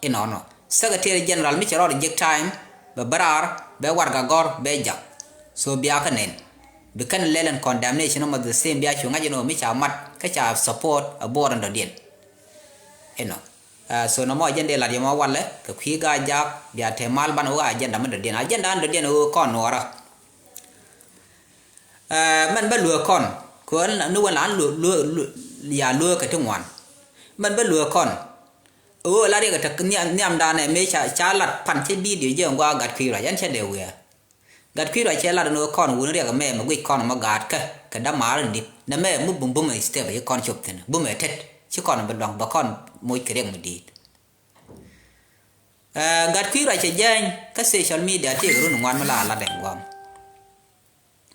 Inɔnɔ Secretary General mi cɛ rɔɔd jiɛk time bɛ bä raar bɛ warɛgak gɔ̱r bɛ jak. So bia kä nɛn bi kɛn lɛl ɛn condemnation ɔmɔ the same bia cu ŋa̱c ɛn ɣöö mi ca mat kä ca support a board ɛn dɔ̱diɛn. Inɔ. Ah, so nɔmɔ agenda lat yɛ mɔ walɛ kɛ kui̱ Gaa-jaak bia te mal banɛ wä agenda mi dɔ̱diɛn. Agenda ɛn dɔ̱diɛn ɣöö kɔn nuɔɔrä. Ah, mɛn bä lueek kɔn kɛ ɣän ni wän la an lueek, lueek, lueek, ya lueek kɛ ti ŋuan. Mɛn bä lueek kɔn. Ɣöö la riɛk ɛ te nhiam, nhiamdan ɛ mëë ca, ca lat pan cä video jɛ ŋuak gat kui̱ ruac ɛn cä dee wiaa. Gat kui̱ ruac cɛ lat ɛn ɣöö kɔn wun riɛk ɛmɛ mɛ guic kɔn ɛmɔ gaatkä kɛ dämaar in di̱t nɛ mɛ mi bum bum ɛ step ci kɔn cop thi̱n bum ɛ tet ci kɔn bi luaŋ bɛ kɔn moc kɛ riɛk mi di̱i̱t. Eh, gat kui̱ ruac cɛ jääny kä social media tëëkɛ run ŋuan mi la lat ɛn guam.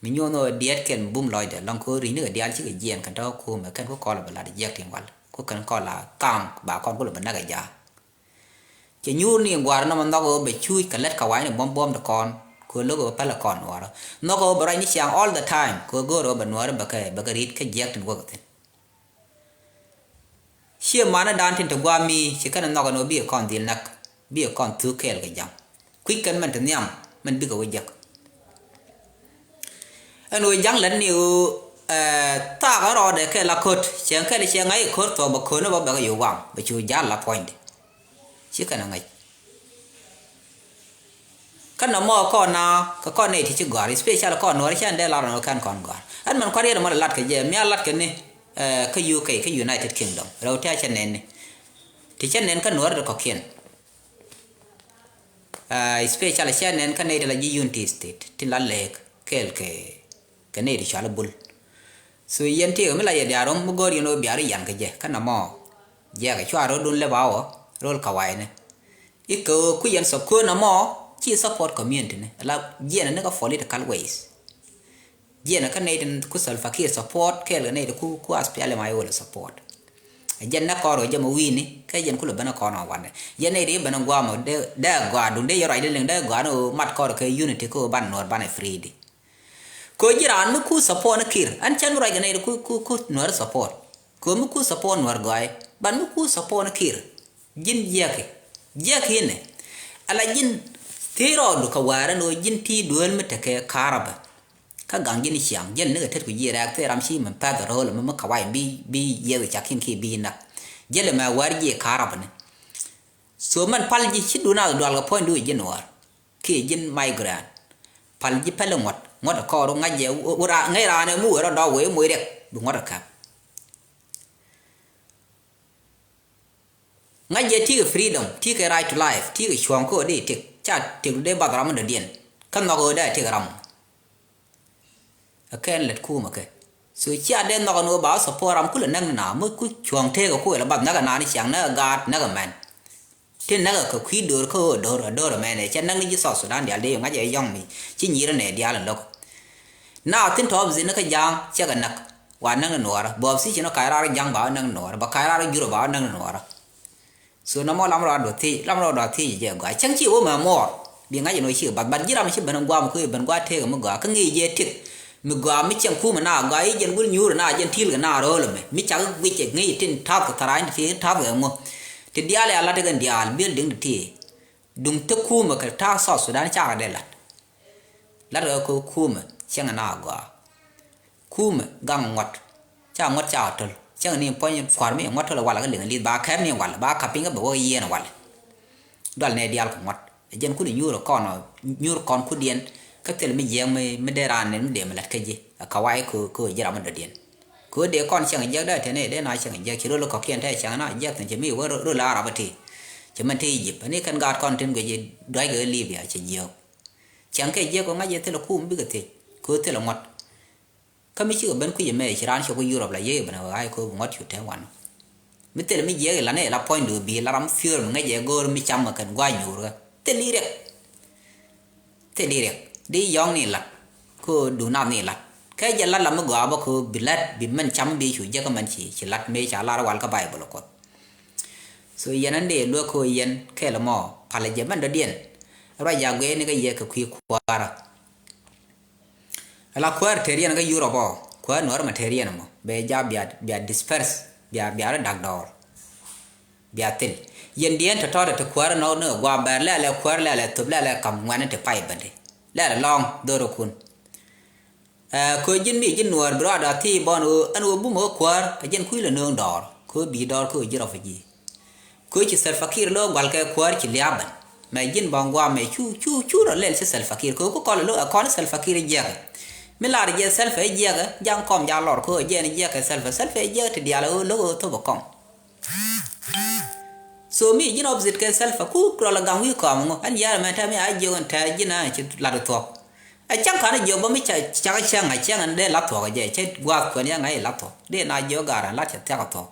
Mi nyuɔ̱n ɣöö diɛt kɛl mi bum lɔcdɛ lɔŋ ko̱ ri̱c ni kɛ diaal cikɛ jiɛɛn kɛn tɔ̱ kumɛ kɛn ku kɔl bi lat jiɛk tin wal ku kɛn kɔl a kam ba kɔn ku lɛ bi näk ɛ jaak. Cɛ nyuur ni gua̱a̱r nɔmɔ nhɔk ɣöö bɛ cuuc kɛ lät kɛ wa̱i̱ni buɔ̱m buɔ̱m ti kɔn kɛ lo̱k ɣöö päl kɔn nuɔɔrä. Nhɔk ɣöö bɛ ruac ni ciaŋ all the time kɛ ɣöö go̱o̱r ɣöö bɛ nuɔɔri bɛ kɛ, bɛ kɛ ri̱t kä jiɛk tin wäk thi̱n. Ciɛ manä dan tin ti gua̱a̱ mi ci kɛn nhɔk ɛn ɣöö bikɛ kɔn dhil näk bikɛ kɔn thuk kɛɛl kɛ ja̱ŋ. Kui̱c kɛn mɛn ti nhiam mɛn bikɛ wä jek. Ɛn ɣöö ja̱ŋ lät ni ɣöö, eh, thaak ɣän rɔɔdɛ kɛl a ko̱t cɛŋ kɛl cɛ ŋa̱c ko̱t thuɔ̱k bɛ ko̱n ni bä bɛ kɛ yo̱o̱ waŋ bɛ cu ja̱l la puɔ̱nydɛ. Ci kɛn a ŋäc. Kä nɔmɔ kɔn na kɛ kɔn nɛy ti ci gɔ̱a̱r, especially kɔn nuɔ̱ɔ̱r cɛn dee lar nɔ kɛn kɔn gɔ̱a̱r. Ɛn mɛn kua̱r yɛn mɔ la lat kɛ jɛ mi a lat kɛ ni, eh, kä U K kä United Kingdom rɛw ti a cɛ nɛn ni. Ti cɛ nɛn kä nuɔ̱ɔ̱r ti kɔ̱kiɛn. Ah, especially cɛ nɛn kä nɛy ti la ji̱ Unity State ti la lɛɛk kɛɛl kɛ, kɛ nɛy ti cual i̱ Bul. So yɛn tëëkɛ mi la yɛ diaal rɔ̱ŋ mi go̱o̱r yɛn ɣöö bia rɔ yan kä jɛ kä nɔmɔ. Jɛɛkɛ cua ro̱l dun lɛ ba wä ro̱l kɛ wa̱i̱ni. I̱ kɛ ɣöö kui̱ yɛn support nɔmɔ ci support community ni la jiɛn ni kä political ways. Jiɛn kä nɛy tin ku Salva Kiir support kɛɛl kɛ nɛy tin ku, ku SPLM-IO lɛ support. Ɛ jɛn nɛ kɔn rɔ jɛ mɛ wi̱i̱ni kä jɛn ku lɛ ben kɔn ɔ wanɛ. Jɛn nɛy tin ben guamɔ dee, dee gɔaa dun dee yɛ ruacdɛ liŋ dee gɔaa ni ɣöö mat kɔn rɔ kɛ unity kä ɣöö ban nuɔɔr ban ɛ free di. Kɛ ɣöö ji̱ raan mi ku support ni Kiir ɛn cɛn bi ruac kɛ nɛy tin ku, ku, ku nuɔɔr support. Kɛ ɣöö mi ku support nuɔɔr gɔaaɛ ban mi ku support ni Kiir. Ji̱n jiäki, jiäki inɛ. Ala ji̱n thiec rɔɔdu kɛ wäär ɛn ɣöö ji̱n ti dueel mi tekɛ ka̱rabä. Kä gaŋ ji̱n ciaŋ, jäl nikɛ tet ku ji̱ rɛɛk thil ram ci min pɛth ro̱o̱l mi mi kɛ wac bi, bi yiëth cakin ki bi näk. Jäl mɛ wäär ji̱ ka̱rabä ni. So mɛn pal ji̱ ci duun a dual kɛ puɔ̱nydu ji̱ nuɔɔr. Kiɛ ji̱n migrant. Pal ji̱ pɛl ŋuɔ̱t, ŋuɔ̱t kɔɔr ŋa̱c jɛ wä ra, ŋäc raan ɛ mi wee rɔ dɔɔk wee moc riɛk bi ŋuɔ̱t ɛ käp. Ŋa̱c jɛ ti̱i̱ kɛ freedom, ti̱i̱ kɛ right to life, ti̱i̱ kɛ cuɔ̱ɔ̱ŋ kä ɣöö dee tëk, ca tëk dee bath ram mi dɔ̱diɛn. Kä nhɔk ɣöö dee tëk ram. Ɛ kɛn lät kumɛ kɛ. So cia dee nhɔk ɛn ɣöö ba wä support ram kulɛ näk ni na, mi ku cuɔ̱ɔ̱ŋ tëëk ɛ kuël ɛ bath näk ɛ naan ciaŋ, näk ɛ gaat, näk ɛ mɛn. Ti näk ɛ kɛ kui̱ do̱r kä ɣöö do̱r, ɛ do̱r ɛmɛnɛ, cɛ näk ni ji̱ South Sudan diaal dee yɔ̱ŋ ŋa̱c ɛ yɔ̱ŋ mi ci nyi̱i̱r ɛnɛ diaal ɛn lo̱k. Now thin tɔ̱ opposite ni kä ja̱a̱ŋ cɛ kɛ näk. Wa näk ni nuɔɔrä. Bɛ opposition ɔ ka̱c raar ja̱a̱ŋ ba wä näk ni nuɔɔrä. Bɛ ka̱c raar jurɛ ba wä näk ni nuɔɔrä. So nɔmɔ lam rɔɔd dɔ thiec, lam rɔɔd dɔ thiec jɛ gɔaa. Cäŋ ci wä mɛ muɔɔr. Bi ŋa̱c ɛn ɣöö cikɛ bath, but ji̱ ram ci ben in guam kɛ ben gua̱a̱th tëëkɛ mi gɔaa, kä ŋi̱i̱c jɛ tëk mi gɔaa, mi cieŋ kumɛ na gɔaa, i̱ jɛn gul nyuurɛ na jɛn ti̱i̱lkɛ na ro̱o̱l ɛmɛ, mi cak guic ɛ ŋi̱i̱c tin ta̱thkɛ thara̱a̱ny ti ti ta̱thkɛ ɛŋu. Ti diaal ɛ a lat kɛn diaal building ti ti. Duŋ te kumɛ kɛ ta̱a̱ South Sudan cakɛ dee lat. Lat kɛ kɛ kumɛ cieŋ na gɔaa. Kumɛ gaŋ ŋuɔ̱t. Ca ŋuɔ̱t ca töl. Cäŋ ni puɔ̱ny kua̱r mi ŋuɔ̱t töl walɛ kä liŋ li̱th ba kɛr ni walɛ ba kap piny kä bɛ wä yieen walɛ. Dual nɛ diaal kɛ ŋuɔ̱t. Ɛ jɛn kuni nyuur kɔn, nyuur kɔn kudiɛn. Kä thil mi jiɛɛk mi, mi dee raan ni mi dee mi lat kä ji̱. Ɛ kawai kɛ, kɛ ji̱ ram mi dɔ̱diɛn. Kɛ dee kɔn cäŋ jiɛk dee tɛn dee na cäŋ jiɛk ci rol kɔkiɛn tɛ cäŋ na jiɛk thi̱n ci mi wä rol a rap ti. Ci mɛn ti Egypt. Ni kɛn gaat kɔn tin guic duac kɛ Libya ci jiɛk. Cäŋ kɛ jiɛk kɛ ŋa̱c jɛ thil kum bikɛ thiec. Kɛ thil ŋuɔ̱t. Kä mi cikɛ ben kui̱c ɛmɛ ci raan cɔk kä Europe la yiëë ben ɣa̱c kɛ bi ŋuɔ̱t cu te wan. Mi thil mi jiɛk ilan ilan puɔ̱nydu bi la ram fiöör mi ŋäc ɛ go̱o̱r mi cam kɛn gua̱a̱c nyuurkä. Thil i̱ riɛk. Thil i̱ riɛk. Di yɔ̱ŋ ni lat. Kɛ du nath ni lat. Kɛ jɛ lat la mi gɔaa bä kɛ bi lat bi mɛn cam bi cu jiɛk mɛn ci, ci lat mëë ca lar wal kä Baibol Kuɔth. So yɛn ɛn dee luäk kɛ yɛn kɛɛl mɔ palɛ jɛ mɛn dɔ̱diɛn. Ruac ja̱ guiɛɛni kä yɛ kɛ kui̱ kua̱rä. Ala kuäär tëër yɛn kä Europe ɔ, kuäär nuɔ̱ɔ̱r ma tëër yɛn mɔ bɛ ja bia, bia disperse, bia, bia rɔ da̱k dɔɔr. Bia thil yɛn diɛn tɔ̱tɔ̱ ti kuäär nɔ ni guam bɛr lɛlɛ kuäär lɛlɛ thop lɛlɛ kam ŋuɛ̈ni ti pay bändi lɛlɛ lɔ̱ŋ dhorokun. Ɛ kɛ ji̱n mi ji̱ nuɔ̱ɔ̱r bi rɔɔdɛ a thiec bɔn ɣöö ɛn ɣöö bumɛ ɣä kuäär ɛ jɛn kui̱ lɛ nööŋ dɔɔr kɛ ɣöö bi dɔɔr kɛ ɣöö ji̱ rɔ̱ fi ji̱. Kɛ ɣöö ci Salva Kiir lo̱o̱ gua̱l kɛ kuäär ci lia̱a̱ ben. Mɛ ji̱n bɔŋ gua̱a̱ mɛ cu cu cu rɔ lɛl ci Salva Kiir kɛ ɣöö ku kɔl lo̱o̱ ɛ kɔn Salva Kiir jiɛkɛ. Mi lar jɛ Salva jiɛkɛ ja̱ŋ kɔm ja̱ lɔr kɛ ɣöö jɛn jiɛkɛ Salva Salva jiɛkɛ ti diaal ɣöö lo̱k ɣöö thop ɛ kɔm. So mi ji̱n opposite kɛ Salva ku rɔl ɛ gaŋ wi̱i̱ kɔm ŋu ɛn yar mɛ tɛ mi a jiök ɛn tɛ ji̱n a ci lat ɛ thuɔ̱k. Ɛ cäŋ ka̱n jiök bä mi ca cak cäŋ a cäŋ ɛn dee lat thuɔ̱k ɛ jɛ cä gua̱a̱th kuɛn ya ŋa̱c ɛ lat thuɔ̱k dee na jiök gaar ɛn lat cɛ thiak ɛ thuɔ̱k.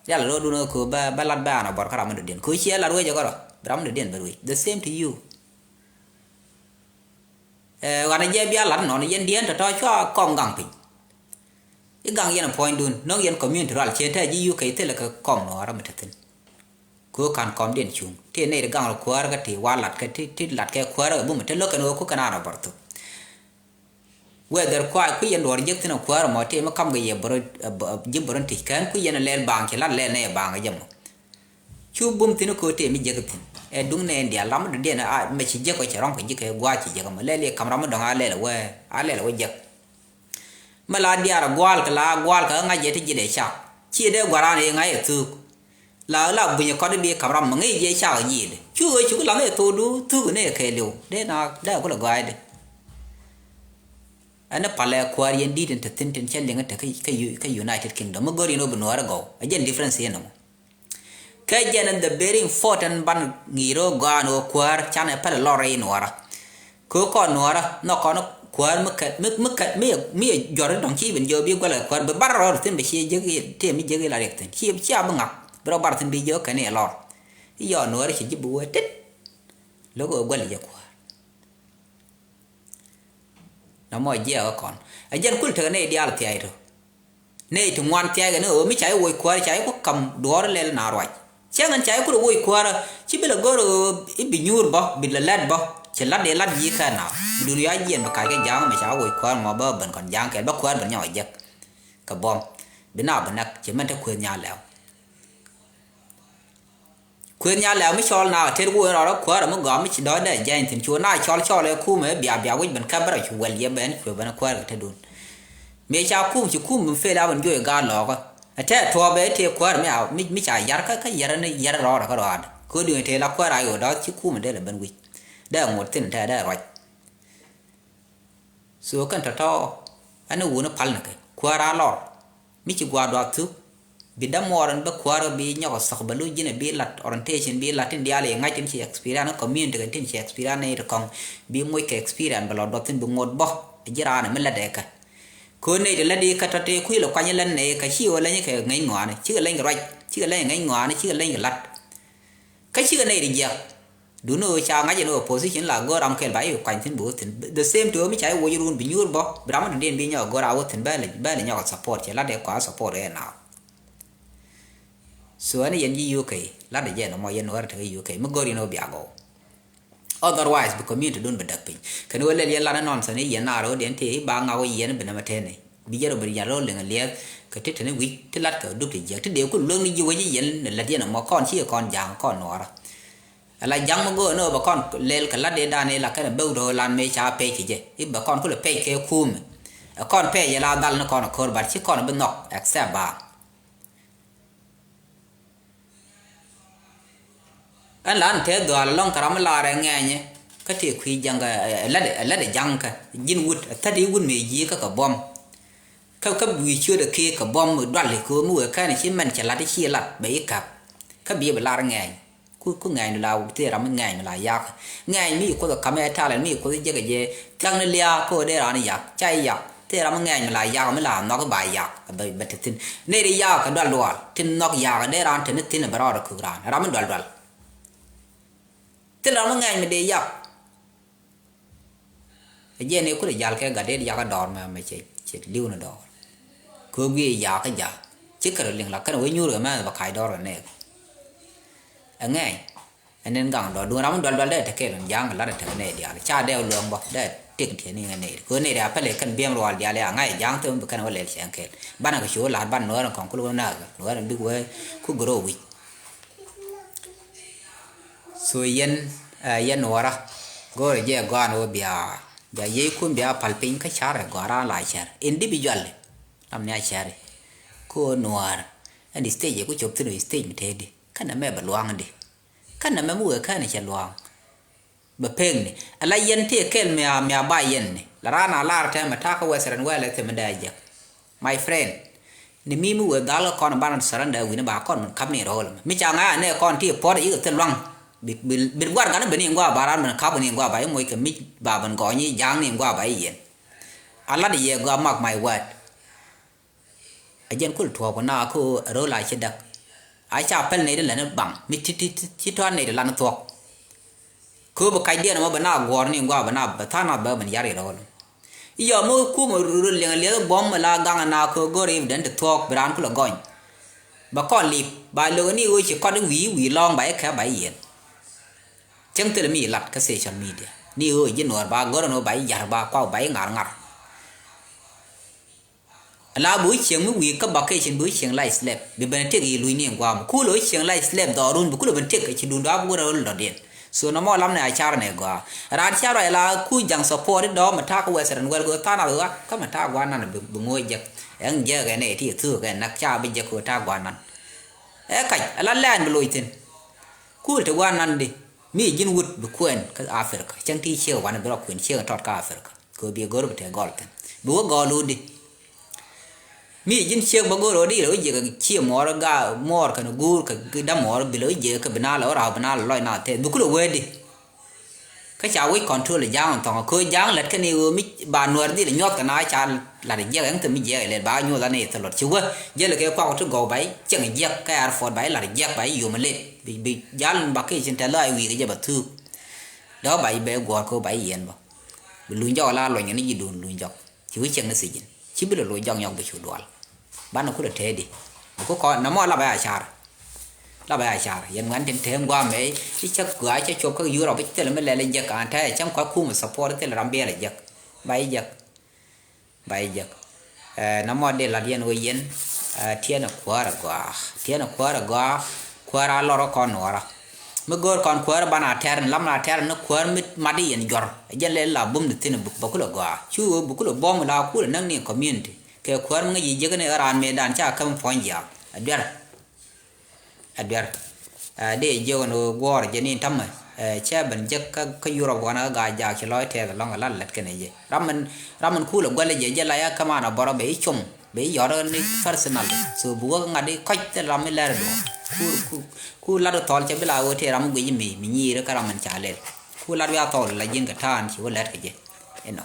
Rial ɛ ro̱o̱dun ɛ köö bä bä lat bä an ɛ bɔr kä ram mi dɔ̱diɛn köö ciɛ lat wec ɛ kärɔ bɛ ram mi dɔ̱diɛn bä wec the same to you. Ɛ ɣan ɛ jɛ bia lat nɔn yɛn diɛn tɔ̱tɔ̱ cua kɔm gaŋ piny. I̱ gaŋ yɛn ɛ puɔ̱nydun no̱ŋ yɛn community rual ciɛ tɛ ji̱ yuk kɛ i̱ thilɛ kɛ kɔm nuɔɔrä mi te thi̱n. Kɛ ɣöö ka̱n kɔmdiɛn cuŋ ti nɛy ti gaŋ rɔ kuäär kä ti wa lat kɛ ti ti lat kɛ kuäär kɛ bum ti lo̱k kɛn ɣöö ku kɛn an rɔ bɔr thok. Whether kuay kui̱ yɛn duɔ̱ɔ̱r jek thi̱n ɛ kuäär mɔ ti mi kam kɛ yɛ bärä ji̱ bärä ti kɛn kui̱ yɛn lɛl baŋ ci lat lɛl nɛy baŋ kɛ jɛ mɔ. Cu bum thi̱n ko̱ tëë mi jiäk thi̱n ɛ duŋ nɛɛn diaal ram mi dɔ̱diɛn a mɛ ci jiäk ɔ cɛ rɔ̱ŋ kɛ ji̱ kɛ gua̱a̱c ci jiäk ɛmɔ lɛl i̱ ka̱m ram mi dɔ̱ŋ a lɛl ɛ wee a lɛl ɛ wee jiäk. Mɛ la diaal ɛ gua̱a̱l kɛ la gua̱a̱l kɛ ŋa̱c jɛ ti ji̱ dee cak ci dee gua̱ran i̱ ŋa̱c ɛ thuuk. La la bunyɛ kɔt i̱ bi ka̱m ram mi ŋi̱i̱c jɛ cak ɛ ji̱ dee cu ɣöö cuk lam i̱ thuukdu thuuk ni ɛ kɛɛliw dee na dee kulɛ gɔa̱a̱cdɛ. Ɛn ni palɛ kuäär yɛn di̱t in te thi̱n tin cɛ liŋ in te kä United Kingdom mi go̱r yɛn ɣöö bi nuäär ɛ gɔw ɛ jɛn difference yɛn ɛmɔ. Kɛ jɛn in the very important ban ŋi̱i̱r ɣöö gɔaa ni ɣöö kuäär canɛ pɛl lɔr rɛy nuɔɔrä. Kɛ ɣöö kɔn nuɔɔrä nhɔk kɔn kuäär mi kɛ mi mi kɛ mi mi jɔr in dɔ̱ŋ ci bin jiök bi guɛl kɛ kuäär bi bar rɔɔd thi̱n bi ci jiäk i̱ tëë mi jiäk i̱ la riɛk thi̱n ci ci a bi ŋak bi rɔ bar thi̱n bi jiök kɛn i̱ lɔr. I̱ yɔɔ nuɔɔrä ci ji̱ bi wee tet. Lo̱k ɣöö guɛl jɛ kuäär. Nɔmɔ jiɛɛk ɛ kɔn ɛ jɛn kul tekɛ nɛy diaal thia̱a̱c tɔ. Nɛy ti ŋuan thia̱a̱c kɛ ni ɣöö mi ca ji̱ woc kuäär ca ji̱ ku ka̱m duɔ̱ɔ̱r lɛl na ruac. Cäŋ ɛn ca ji̱ ku rɔ woc kuäärä ci bi lɛ go̱r ɣöö i̱ bi nyuur bä bi lɛ lät bä. Ci la̱t dee la̱t ji̱ kɛ na bi duun yɔac jiɛn bi kac kɛ ja̱a̱ŋ mɛ ca woc kuäär mɔ bä ben kɔn ja̱a̱ŋ kɛl bä kuäär ben nyɔk ɛ jek. Kɛ buɔ̱m bi na bi näk ci mɛn te kuëth nyaal lɛw. Kuëth nya lɛ̈k mi cɔl na tet wun rɔɔdä kuäärä mi gɔaa mi ci dɔ̱ɔ̱c dee jɛny thi̱n cu na cɔl cɔl ɛ kum ɛ bia bia wi̱c ben käp bärä cu wɛl yɛ ben cuɛ ben kuäärä kɛ tetdun. Mëë ca kum ci kum mi fel a ben juɔc gaat lɔɔkä. Ɛ tɛɛ tuɔɔp ɛ tëë kuäärä mi a mi mi ca yar kä kä yar ni yar rɔɔdä kä rɔɔdä. Köödun tëë la kuäärä a yo̱o̱ dɔ̱ɔ̱th ci kum ɛ dee lɛ ben wi̱c. Dee ŋot thi̱n tɛɛ dee ruac. So kɛn tɔ̱tɔ̱ ɛn wuni pal ni kɛ kuäär a lɔr. Mi ci gua̱a̱r duath thuk bi dämuɔɔr ɛn bä kuäär bi nyɔk ɛ thɔk bä lo̱c ji̱n ɛ bi lat orientation bi lat tin diaal i̱ ŋa̱c tin ci experience community kɛn tin ci experience nɛy ti kɔŋ bi moc kɛ experience bɛ lɔ duɔth thi̱n bi ŋot bä. Ji̱ raan ɛ mi lat ɛ kɛ köö nɛy ti lat i̱ kɛ tɔ̱ tëë kui̱ lɛ kuany lɛn nɛy kɛ ci ɣöö lɛny kɛ ŋäc ŋɔaani cikɛ lɛny kɛ ruac cikɛ lɛny kɛ ŋäc ŋɔaani cikɛ lɛny kɛ lat. Kä cikɛ nɛy ti jiäk. Duundɛ ɣöö ca ŋa̱c ɛn ɣöö position la go̱o̱r ram kɛl ba i̱ kuany thi̱n bi wä thi̱n. The same to ɣöö mi ca i̱ woc run bi nyuur bä bi ram mi dɔ̱diɛn bi nyɔk go̱o̱r a wä thi̱n bɛl bɛl nyɔk support cɛ lat ɛ kɔa support ɛ na. So ɛn yɛn ji̱ U K lat ɛ jɛ nɔmɔ yɛn wär tekɛ U K mi go̱o̱r yɛn ɣöö bia gɔw. Otherwise bi community dun bi däk piny. Kɛn wä lɛl yɛn lat ni nonsense ni yɛn naar wä diɛn ti i̱ ba ŋak wä yɛn bi nɛmɛ tɛn ni bi jɛ rɔ bi rial rɔ liŋ liɛth. Kɛ ti tɛn i̱ wi̱c ti lat kɛ dup ti jiɛk ti dee ku luäŋ ni ji̱ wä ji̱ yɛn ni lät yɛn ɛmɔ kɔn ci kɔn ja̱a̱ŋ kɔn nuɔɔrä. Ala ja̱ŋ mi go̱o̱r ni ɣöö bɛ kɔn lɛl kɛ la̱t dee dan i̱ la kɛn ɛ bek do̱o̱k lan mëë ca pec kɛ jɛ i̱ bɛ kɔn kulɛ pec kɛ kuumɛ. Ɛ kɔn pec ɛ la dhal ni kɔn ɛ ko̱r bat ci kɔn ɛ bi nhɔk except ba. Ɛn la ɛn tëë dhuaal ɛlɔ̱ŋ kɛ ram mi laar ɛ ŋɛɛnyɛ kä tëë kui̱ ja̱ŋ kɛ ɛ lät ɛ lät ɛ ja̱ŋ kɛ ji̱n wut ɛ thät i̱ wut mëë ji̱ kä kɛ buɔ̱m. Kä kä wi̱i̱ ciöt ɛ kee kɛ buɔ̱m dual i̱ ko̱o̱m i̱ wëë kɛn i̱ ci mɛn cɛ la̱t i̱ ci la̱t bɛ i̱ ka̱p. Kä biɛ bi laar ɛ ŋɛɛny. Ku, ku ŋɛɛny mi la, thil ram mi ŋɛɛny mi la yak. Ŋɛɛny mi kuoth kamɛ talent mi kuoth jek jɛ. Thiaŋ ni liaak ko dee ran yak. Ca yak. Thil ram mi ŋɛɛny mi la yak mi la nhɔk ba yak. Bɛ, bɛ te thin. Neri yak ka dual dual. Tin nhɔk yak dee ran te ni thin bɛ rɔɔd kuk ran. Ram mi dual dual. Thil ram mi ŋɛɛny mi dee yak. Ɛ jiɛn i̱ kulɛ jal kɛ gat dee yak dɔɔr mɛ, mɛ cɛ, cɛ li̱w ni dɔɔr. Kɛ ɣöö guiɛ yak kä ja̱. Ci kärɛ liŋ la kɛn wee nyuur kɛ mɛ bɛ kac dɔɔr kɛ nɛɛk. Ɛ ŋɛɛny. Ɛ nin gaŋ dɔɔr duŋ ram mi dual dual dee te kɛl ja̱a̱ŋ kɛ lat ɛ tek nɛy diaal. Ca dee luɛŋ bä dee tik tiɛ ni ŋɛ nɛy. Kɛ ɣöö nɛy diaal pɛlɛ kɛn biɛm rual diaal ya ŋa̱c ja̱a̱ŋ thil mi bi kɛn wä lɛl cɛŋ kɛl. Banɛ kɛ cu lat ban nuɔɔr in kɔŋ kul wä na̱a̱k nuɔɔr in bik wee ku gɛ rɔ wi̱c. So yɛn, eh, yɛn nuɔɔrä go̱o̱rɛ jɛ gɔaan wä bia, bia yiëëkun bia pal piny kä carɛ gɔaa raan la cär individually. Lam ni a cäri ko nuɔɔr ɛn stage ku cop thin stage mi tëëdi. Kɛn ɛmɛ bɛ luaŋdi. Kɛn ɛmɛ mi wëë kɛn cɛ luaŋ. Bɛ pekni ala yɛn tëë kɛl mia, mia ba yɛn ni la raan a lar tɛmɛ takä western wɛlɛ thimɛ dee jek. My friend, ni mi mi wee dhal kɔn ban surrender wi̱ni ba kɔn min kap ni rɔɔl mi ca ŋa̱c anɛ kɔn ti puɔt i̱ thil luaŋ. Bi, bi, bi guar gan ben in gua ba ran min kap ni gua ba i̱ moc kɛ mic ba ben gɔny i̱ ja̱a̱ŋ ni gua ba i̱ yɛn. A lat i̱ yɛ gua, mark my word. A jɛn kul tuɔɔk ku na ko rɔɔl a ci däk. A ca pɛl nɛy di lɛn i̱ baŋ mi ti, ti, ti, ti tɔa nɛy di lan thuɔk. Kööbä kacdiɛn ɛmɔ bɛ na guɔ̱ɔ̱r ni gua̱a̱ bɛ na bɛ tha̱a̱ŋ na bɛ ben yar yɛ rɔɔl. I̱ yɔm mi kumɛ röl liɛŋ liɛth buɔ̱m mi la gaŋ na köök go̱r i̱ ben te thuɔ̱ɔ̱k bi raan kulɛ gɔny. Bɛ kɔn lip ba lo̱k ni ɣöö ci kɔt i̱ wi̱i̱ wi̱i̱ lɔ̱ɔ̱ŋ ba i̱ kɛp ba i̱ yiɛn. Cäŋ thilɛ mi i̱ lat kä social media ni ɣöö ji̱ nuɔɔr ba go̱r ɛn ɣöö ba i̱ yar ba kuak ba i̱ ŋar ŋar. Ala bi wä cieŋ mi wi̱i̱ kä vacation bi wä cieŋ la slap bi ben tek i̱ luny ni guam. Kulɛ wä cieŋ la slap dhɔrun bi kulɛ ben tek ci dun dɔa bi wä rɛw lɔt in. So nɔmɔ lam ni a car ni gɔa. Ran car wa ila ku jaŋ support dɔɔ mi tak western world go than a ɣak kä mi tak gua nan bi ŋo̱o̱c jek. Ɛŋ jek ɛn ɛ ti thuk ɛn nak ca bi jek ko tak gua nan. Ɛ kac ala lɛn bi loc thin. Kul te gua nan di mi ji̱n wut bi kuɛn kä Africa cäŋ ti ciek wan bi rɔ kuɛn ciek tɔt kä Africa. Kɛ bi go̱r bi te gɔl thin bi wä gɔl wut di. Mi ji̱n ciek bä go̱r ɣöö di rɛ wä jiɛk kä cië muɔɔr ga muɔɔr kɛn guur kɛ dämuɔɔr bi lɛ wä jiɛk kä bi na lɛ wä raw bi na lɛ lɔc na thɛth bi kulɛ wee di. Kä ca wec control ja̱a̱ŋ thɔŋ kä ja̱a̱ŋ lät kɛn i̱ ɣöö mi ba nuɛr dhil nyuɔth kɛ na ca lat jiɛk ɛŋ thil mi jiɛk ilɛt ba nyuɔth an i̱ thil lɔt ci wä. Jälɛ kɛ kuak ti gɔw ba i̱ cieŋ jiɛk kä airport ba i̱ lat jiɛk ba i̱ yom ilɛt bi, bi jal ba kɛ cin tɛth lɔ i̱ wi̱i̱ kɛ jɛ ba thuuk. Dɔ̱k ba i̱ bɛ guɔ̱ɔ̱r kɛ wä ba i̱ yiɛn bä. Bi luny jɔk la luɔny kɛ ni ji̱ duun luny jɔk. Ci wi̱c cieŋ ni thiec in ci bi lɛ loc jɔk nyɔk bi cu dual. Banɛ kulɛ tëëdi bi ku kɔn nɔmɔ la bɛ a car. La bɛ a car yɛn ŋuɛn tin tëë ŋuam mɛ i̱ cä gɔaa cä cop kä Europe i̱ thilɛ mi lɛl i̱ jek an tɛɛ cäŋ kɔc kum support i̱ thilɛ ram biɛl i̱ jek. Ba i̱ jek. Ba i̱ jek. Ɛ nɔmɔ di lat yɛn wee yɛn. Ɛ tiɛn ɛ kuäär ɛ gɔaa tiɛn ɛ kuäär ɛ gɔaa. Kuäär a lɔr kä kɔn nuɔɔrä. Mi go̱o̱r kɔn kuäär banɛ a tɛr ni lam na tɛr ni kuäär mi mat i̱ yɛn juɔr. Ɛ jɛn lɛ la bum ni thi̱n buk bä kulɛ gɔaa cu ɣöö buk kulɛ buɔ̱m la kulɛ näk ni community kɛ kuäär mi ŋäc yi jiäk ni ɣän raan mëëdan ca käm puɔ̱ny jiaak. Ɛ duer. Ɛ duer. Ɛ dee jiäk ni ɣöö guɔ̱ɔ̱r jɛ ni tämɛ. Ɛ cɛ ben jek kä, kä Europe wanɛ kä ga̱a̱c jaak ci lɔc tɛth ɛlɔ̱ŋ ɛ la lät kɛnɛ jɛ ram min, ram min kulɛ guäl jɛ jɛ la ya käman ɛ bɔrɔ bɛ i̱ com. Bɛ i̱ yɔt ni personal. So bi wä ŋa̱t i̱ kɔc thil ram mi lɛr duɔ̱ɔ̱r. Ku, ku, ku lat i̱ thɔl cɛ bi la ɣöö tëë ram mi guic mi, mi nyiir kä ram min ca lɛl. Ku lat wiaa thɔl la ji̱n kɛ ta̱a̱n ci wä lɛt kɛ jɛ. Inɔ.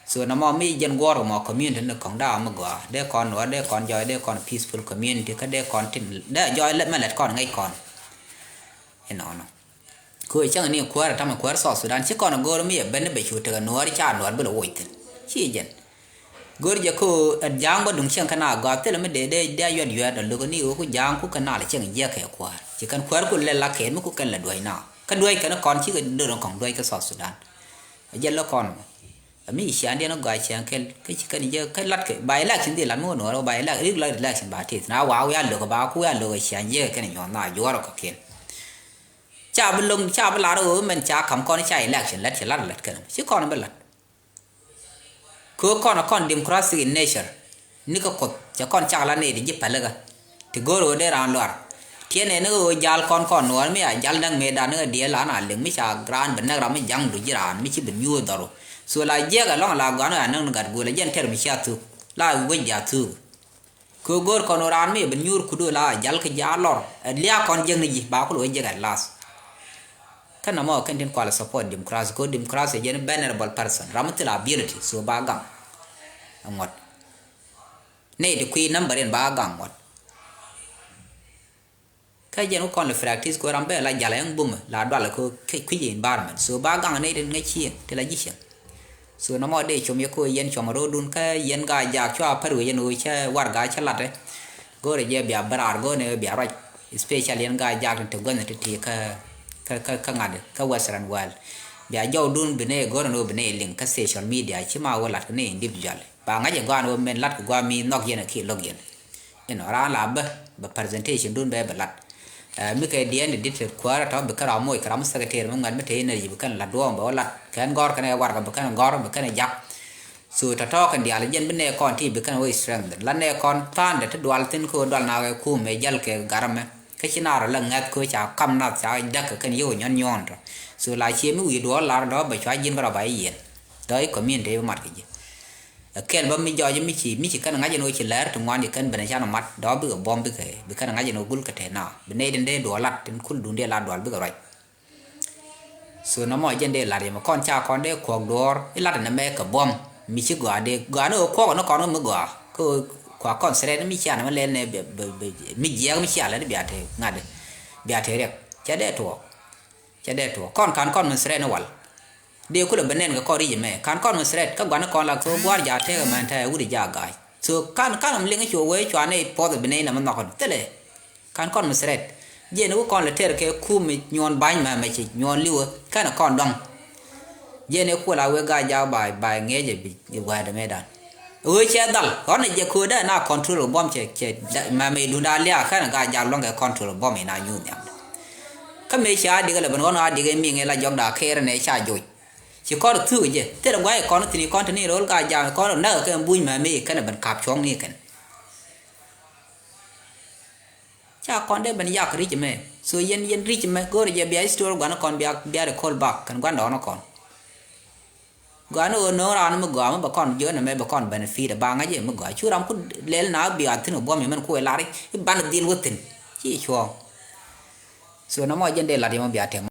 So nɔmɔ mi jɛn guɔ̱ɔ̱r kɛ mɔ community ni kɔŋ da̱a̱ mi gɔaa dee kɔn nuɔɔr dee kɔn jɔɔc dee kɔn peaceful community kä dee kɔn tin dee jɔɔc lɛ mɛ lɛt kɔn ŋäc kɔn. Inɔnɔ. Kɛ ɣöö cäŋ ni kuäär ɛ tamɛ kuäär South Sudan ci kɔn ɛ go̱o̱r mi ɛ ben ni bɛ cu tekɛ nuɔɔr ca nuɔɔr bi lɛ woc thi̱n. Ci jɛn. Go̱o̱r jɛ kä ɣöö ɛ ja̱a̱ŋ bä duŋ cieŋ kä na gɔaa thilɛ mi dee dee dee a yuɛt yuɛt ɛ lo̱k ni ɣöö ku ja̱a̱ŋ ku kɛ na lɛ cieŋ jiɛk kɛ kuäär ci kɛn kuäär ku lɛ la kɛɛt mi ku kɛn lɛ duäc na. Kä duäc kɛn kɔn cikɛ döör kɔŋ duäc kä South Sudan. A jɛ lä kɔn mɔ. A mi ciaŋdiɛn a gɔaa ciaŋ kɛl kä ci kɛn jɛ kä lat kɛ ba election dhi lat mi wä nuɔɔr ba election rik lat election ba tith na wa wiaa lök ba ku wiaa lök ciaŋ jɛ kɛn nyuɔn na juɔr kɔ kɛl. Ca bi loŋ ca bi lar wä mɛn ca kam kɔn ca election lat ci lat lat kɛn ci kɔn bi lat. Kɛ ɣöö kɔn a kɔn democratic in nature. Ni kä Kuoth cɛ kɔn cak la nɛy ti ji̱ pälikä. Ti go̱o̱r ɣöö dee raan luar. Tiɛn ɛ ni ɣöö jal kɔn kɔn nuɔɔr mi a jal näk mëëdan ni ɣä dieel an a liŋ mi ca raan bi näk ram mi ja̱ŋdu ji̱ raan mi ci bi nyuur dhɔru. So la jiɛk ɛlɔ̱ŋ la gɔan ɣä a näk ni gat guul a jɛn tɛr mi cia thuk la wec ja thuk. Kɛ go̱o̱r kɔn raan mi bi nyuur kudu la jal kä ja lɔr ɛ liak kɔn jiäk ni ji̱ ba kul wee jiäk at last. Kä nɔmɔ kɛn tin kual support democracy kɛ democracy jɛn vulnerable person ram mi thil ability so ba gaŋ. Ŋuɔt nɛy ti kui̱ number in ba gaŋ ŋuɔt. Kä jɛn wä kɔn lɛ practice kɛ ram bɛ la jal ɛn bumɛ la dual kɛ kui̱ environment so ba gaŋ nɛy tin ŋäc cieŋ ti la ji̱ cieŋ. So nɔmɔ dee com yɛ ko yɛn cuɔmɔ ro̱o̱dun kä yɛn Gaa-jaak cua pär wec ɛn ɣöö cä warɛga cä la̱t ɛ. Go̱rɛ jɛ bia bä raar go̱rɛ ni bia ruac. Especially yɛn Gaa-jaak tin te guänh ti ti kä kä kä ŋa̱t kä Western world. Bia jɔwdun bi ni go̱rɛ ni bi ni liŋ kä social media ci ma wä la̱t kä ni individual. Ba ŋa̱c ɛ gɔaa ni wä min la̱t kɛ gɔaa mi nhɔk yɛn ɛ ki lo̱k yɛn. Inɔ raan la bä bɛ presentation dun bɛ bɛ lat. Ɛ mi kɛ diɛn di dit kuäärä tɔ bi kɛ ram moc kɛ ram mi secretary mi ŋuɛt mi te energy bi kɛn lat duɔɔm bɛ wä lat kɛn gɔr kɛn ɛ warkɛ bi kɛn gɔr bi kɛn ɛ jak. So tɔtɔ kɛn diaal jɛn bi nɛ kɔn ti bi kɛn wä strength la nɛ kɔn tha̱a̱ndɛ ti dual thin kɛ wä dual na kɛ kum ɛ jäl kɛ garmɛ kä ci naar la ŋɛth kɛ wä ca kam nath ca däk kɛ kɛn yio̱w nyɔn nyɔn tɔ. So la cie mi wi̱i̱ duɔɔr lar dɔ bɛ cua ji̱n bä rɔ ba i̱ yiɛn dɔ i̱ community bi mat kɛ ji̱. Ɛ kɛl bä mi jɔɔc mi ci mi ci kɛn ŋa̱c ɛn ɣöö ci lɛɛr ti ŋuan ci kɛn ben can mat dɔɔk bikɛ buɔ̱m bikɛ bi kɛn ŋa̱c ɛn ɣöö gul kɛ tɛn na bi nɛy tin dee duɔɔl lat tin kul duun dee la dual bikɛ ruac. So nɔmɔ jɛn dee lat yɛmɛ kɔn ca kɔn dee kuɔk duɔɔr i̱ lat ɛn ɛmɛ kɛ buɔ̱m mi ci gɔaa dee gɔaa ni ɣöö kuɔk ɛn kɔn kä mi gɔaa kä ɣöö kua kɔn threat mi cia nɛmɛ lɛl nɛ mi jiɛɛk mi cia lɛl bia te ŋa̱t bia te riɛk cɛ dee tuɔɔk. Cɛ dee tuɔɔk kɔn ka̱n kɔn mi threat ni wal. Dee kulɛ ben nɛn kɛ kɔn ric ɛmɛ ka̱n kɔn mi threat kä gua̱n kɔn la kɛ gua̱r ja̱ tëëk ɛmɛn tɛɛ wut ja̱ ga̱a̱c. So ka̱n ka̱n mi liŋ cu wee cuanɛ puɔth bi nɛy nɛmɛ nhɔk thilɛ. Ka̱n kɔn mi threat jiɛn wä kɔn lɛ tɛr kɛ kum mi nyuɔn ba̱ny mɛ mɛ ci nyuɔn liwä kɛnɛ kɔn dɔ̱ŋ. Jiɛn ɛ kuɔl a wee ga̱a̱c ja̱ ba̱a̱c ba̱a̱c ŋiɛc ɛ bi wäädɛ mëëdan. Ɣöö cɛ dhal ɣɔn ɛ jɛ köödä na control kɛ buɔ̱m cɛ cɛ mɛmɛ idun da liaak kɛn gaa jak luɔ̱ŋ kɛ control kɛ buɔ̱m ina nyuuth nhiam. Kä mëë ca dik ɛ lɛ ben ɣɔn a dik ɛ miŋ ɛ la jɔk da kɛɛr ɛnɛ ca joc. Ci kɔn thuk jɛ thil guay kɔn thi̱n kɔn te ni ro̱l gaa jak kɔn näk kɛ buny mɛmɛ kɛn ɛ ben kap cuɔ̱ŋ ni kɛn. Ca kɔn dee ben yak ri̱c ɛmɛ. So yɛn yɛn ri̱c ɛmɛ go̱o̱rɛ jɛ bia history gua̱n kɔn bia bia recall back kɛn gua̱n dɔɔn kɔn. Gua̱n ɣöö no̱o̱ŋ raan mi gɔaa mi bɛ kɔn jiön ɛmɛ bɛ kɔn benefit ɛ ba ŋa̱c ɛ mi gɔaa cu ram ku lɛl na bia thi̱n ɛ buɔ̱m yɛ mɛn ku ɛ lar i̱ ban dhil wä thi̱n. Ci cuɔ̱ɔ̱ŋ. So nɔmɔ jɛn dee lat yɛ mɔ bia tɛm.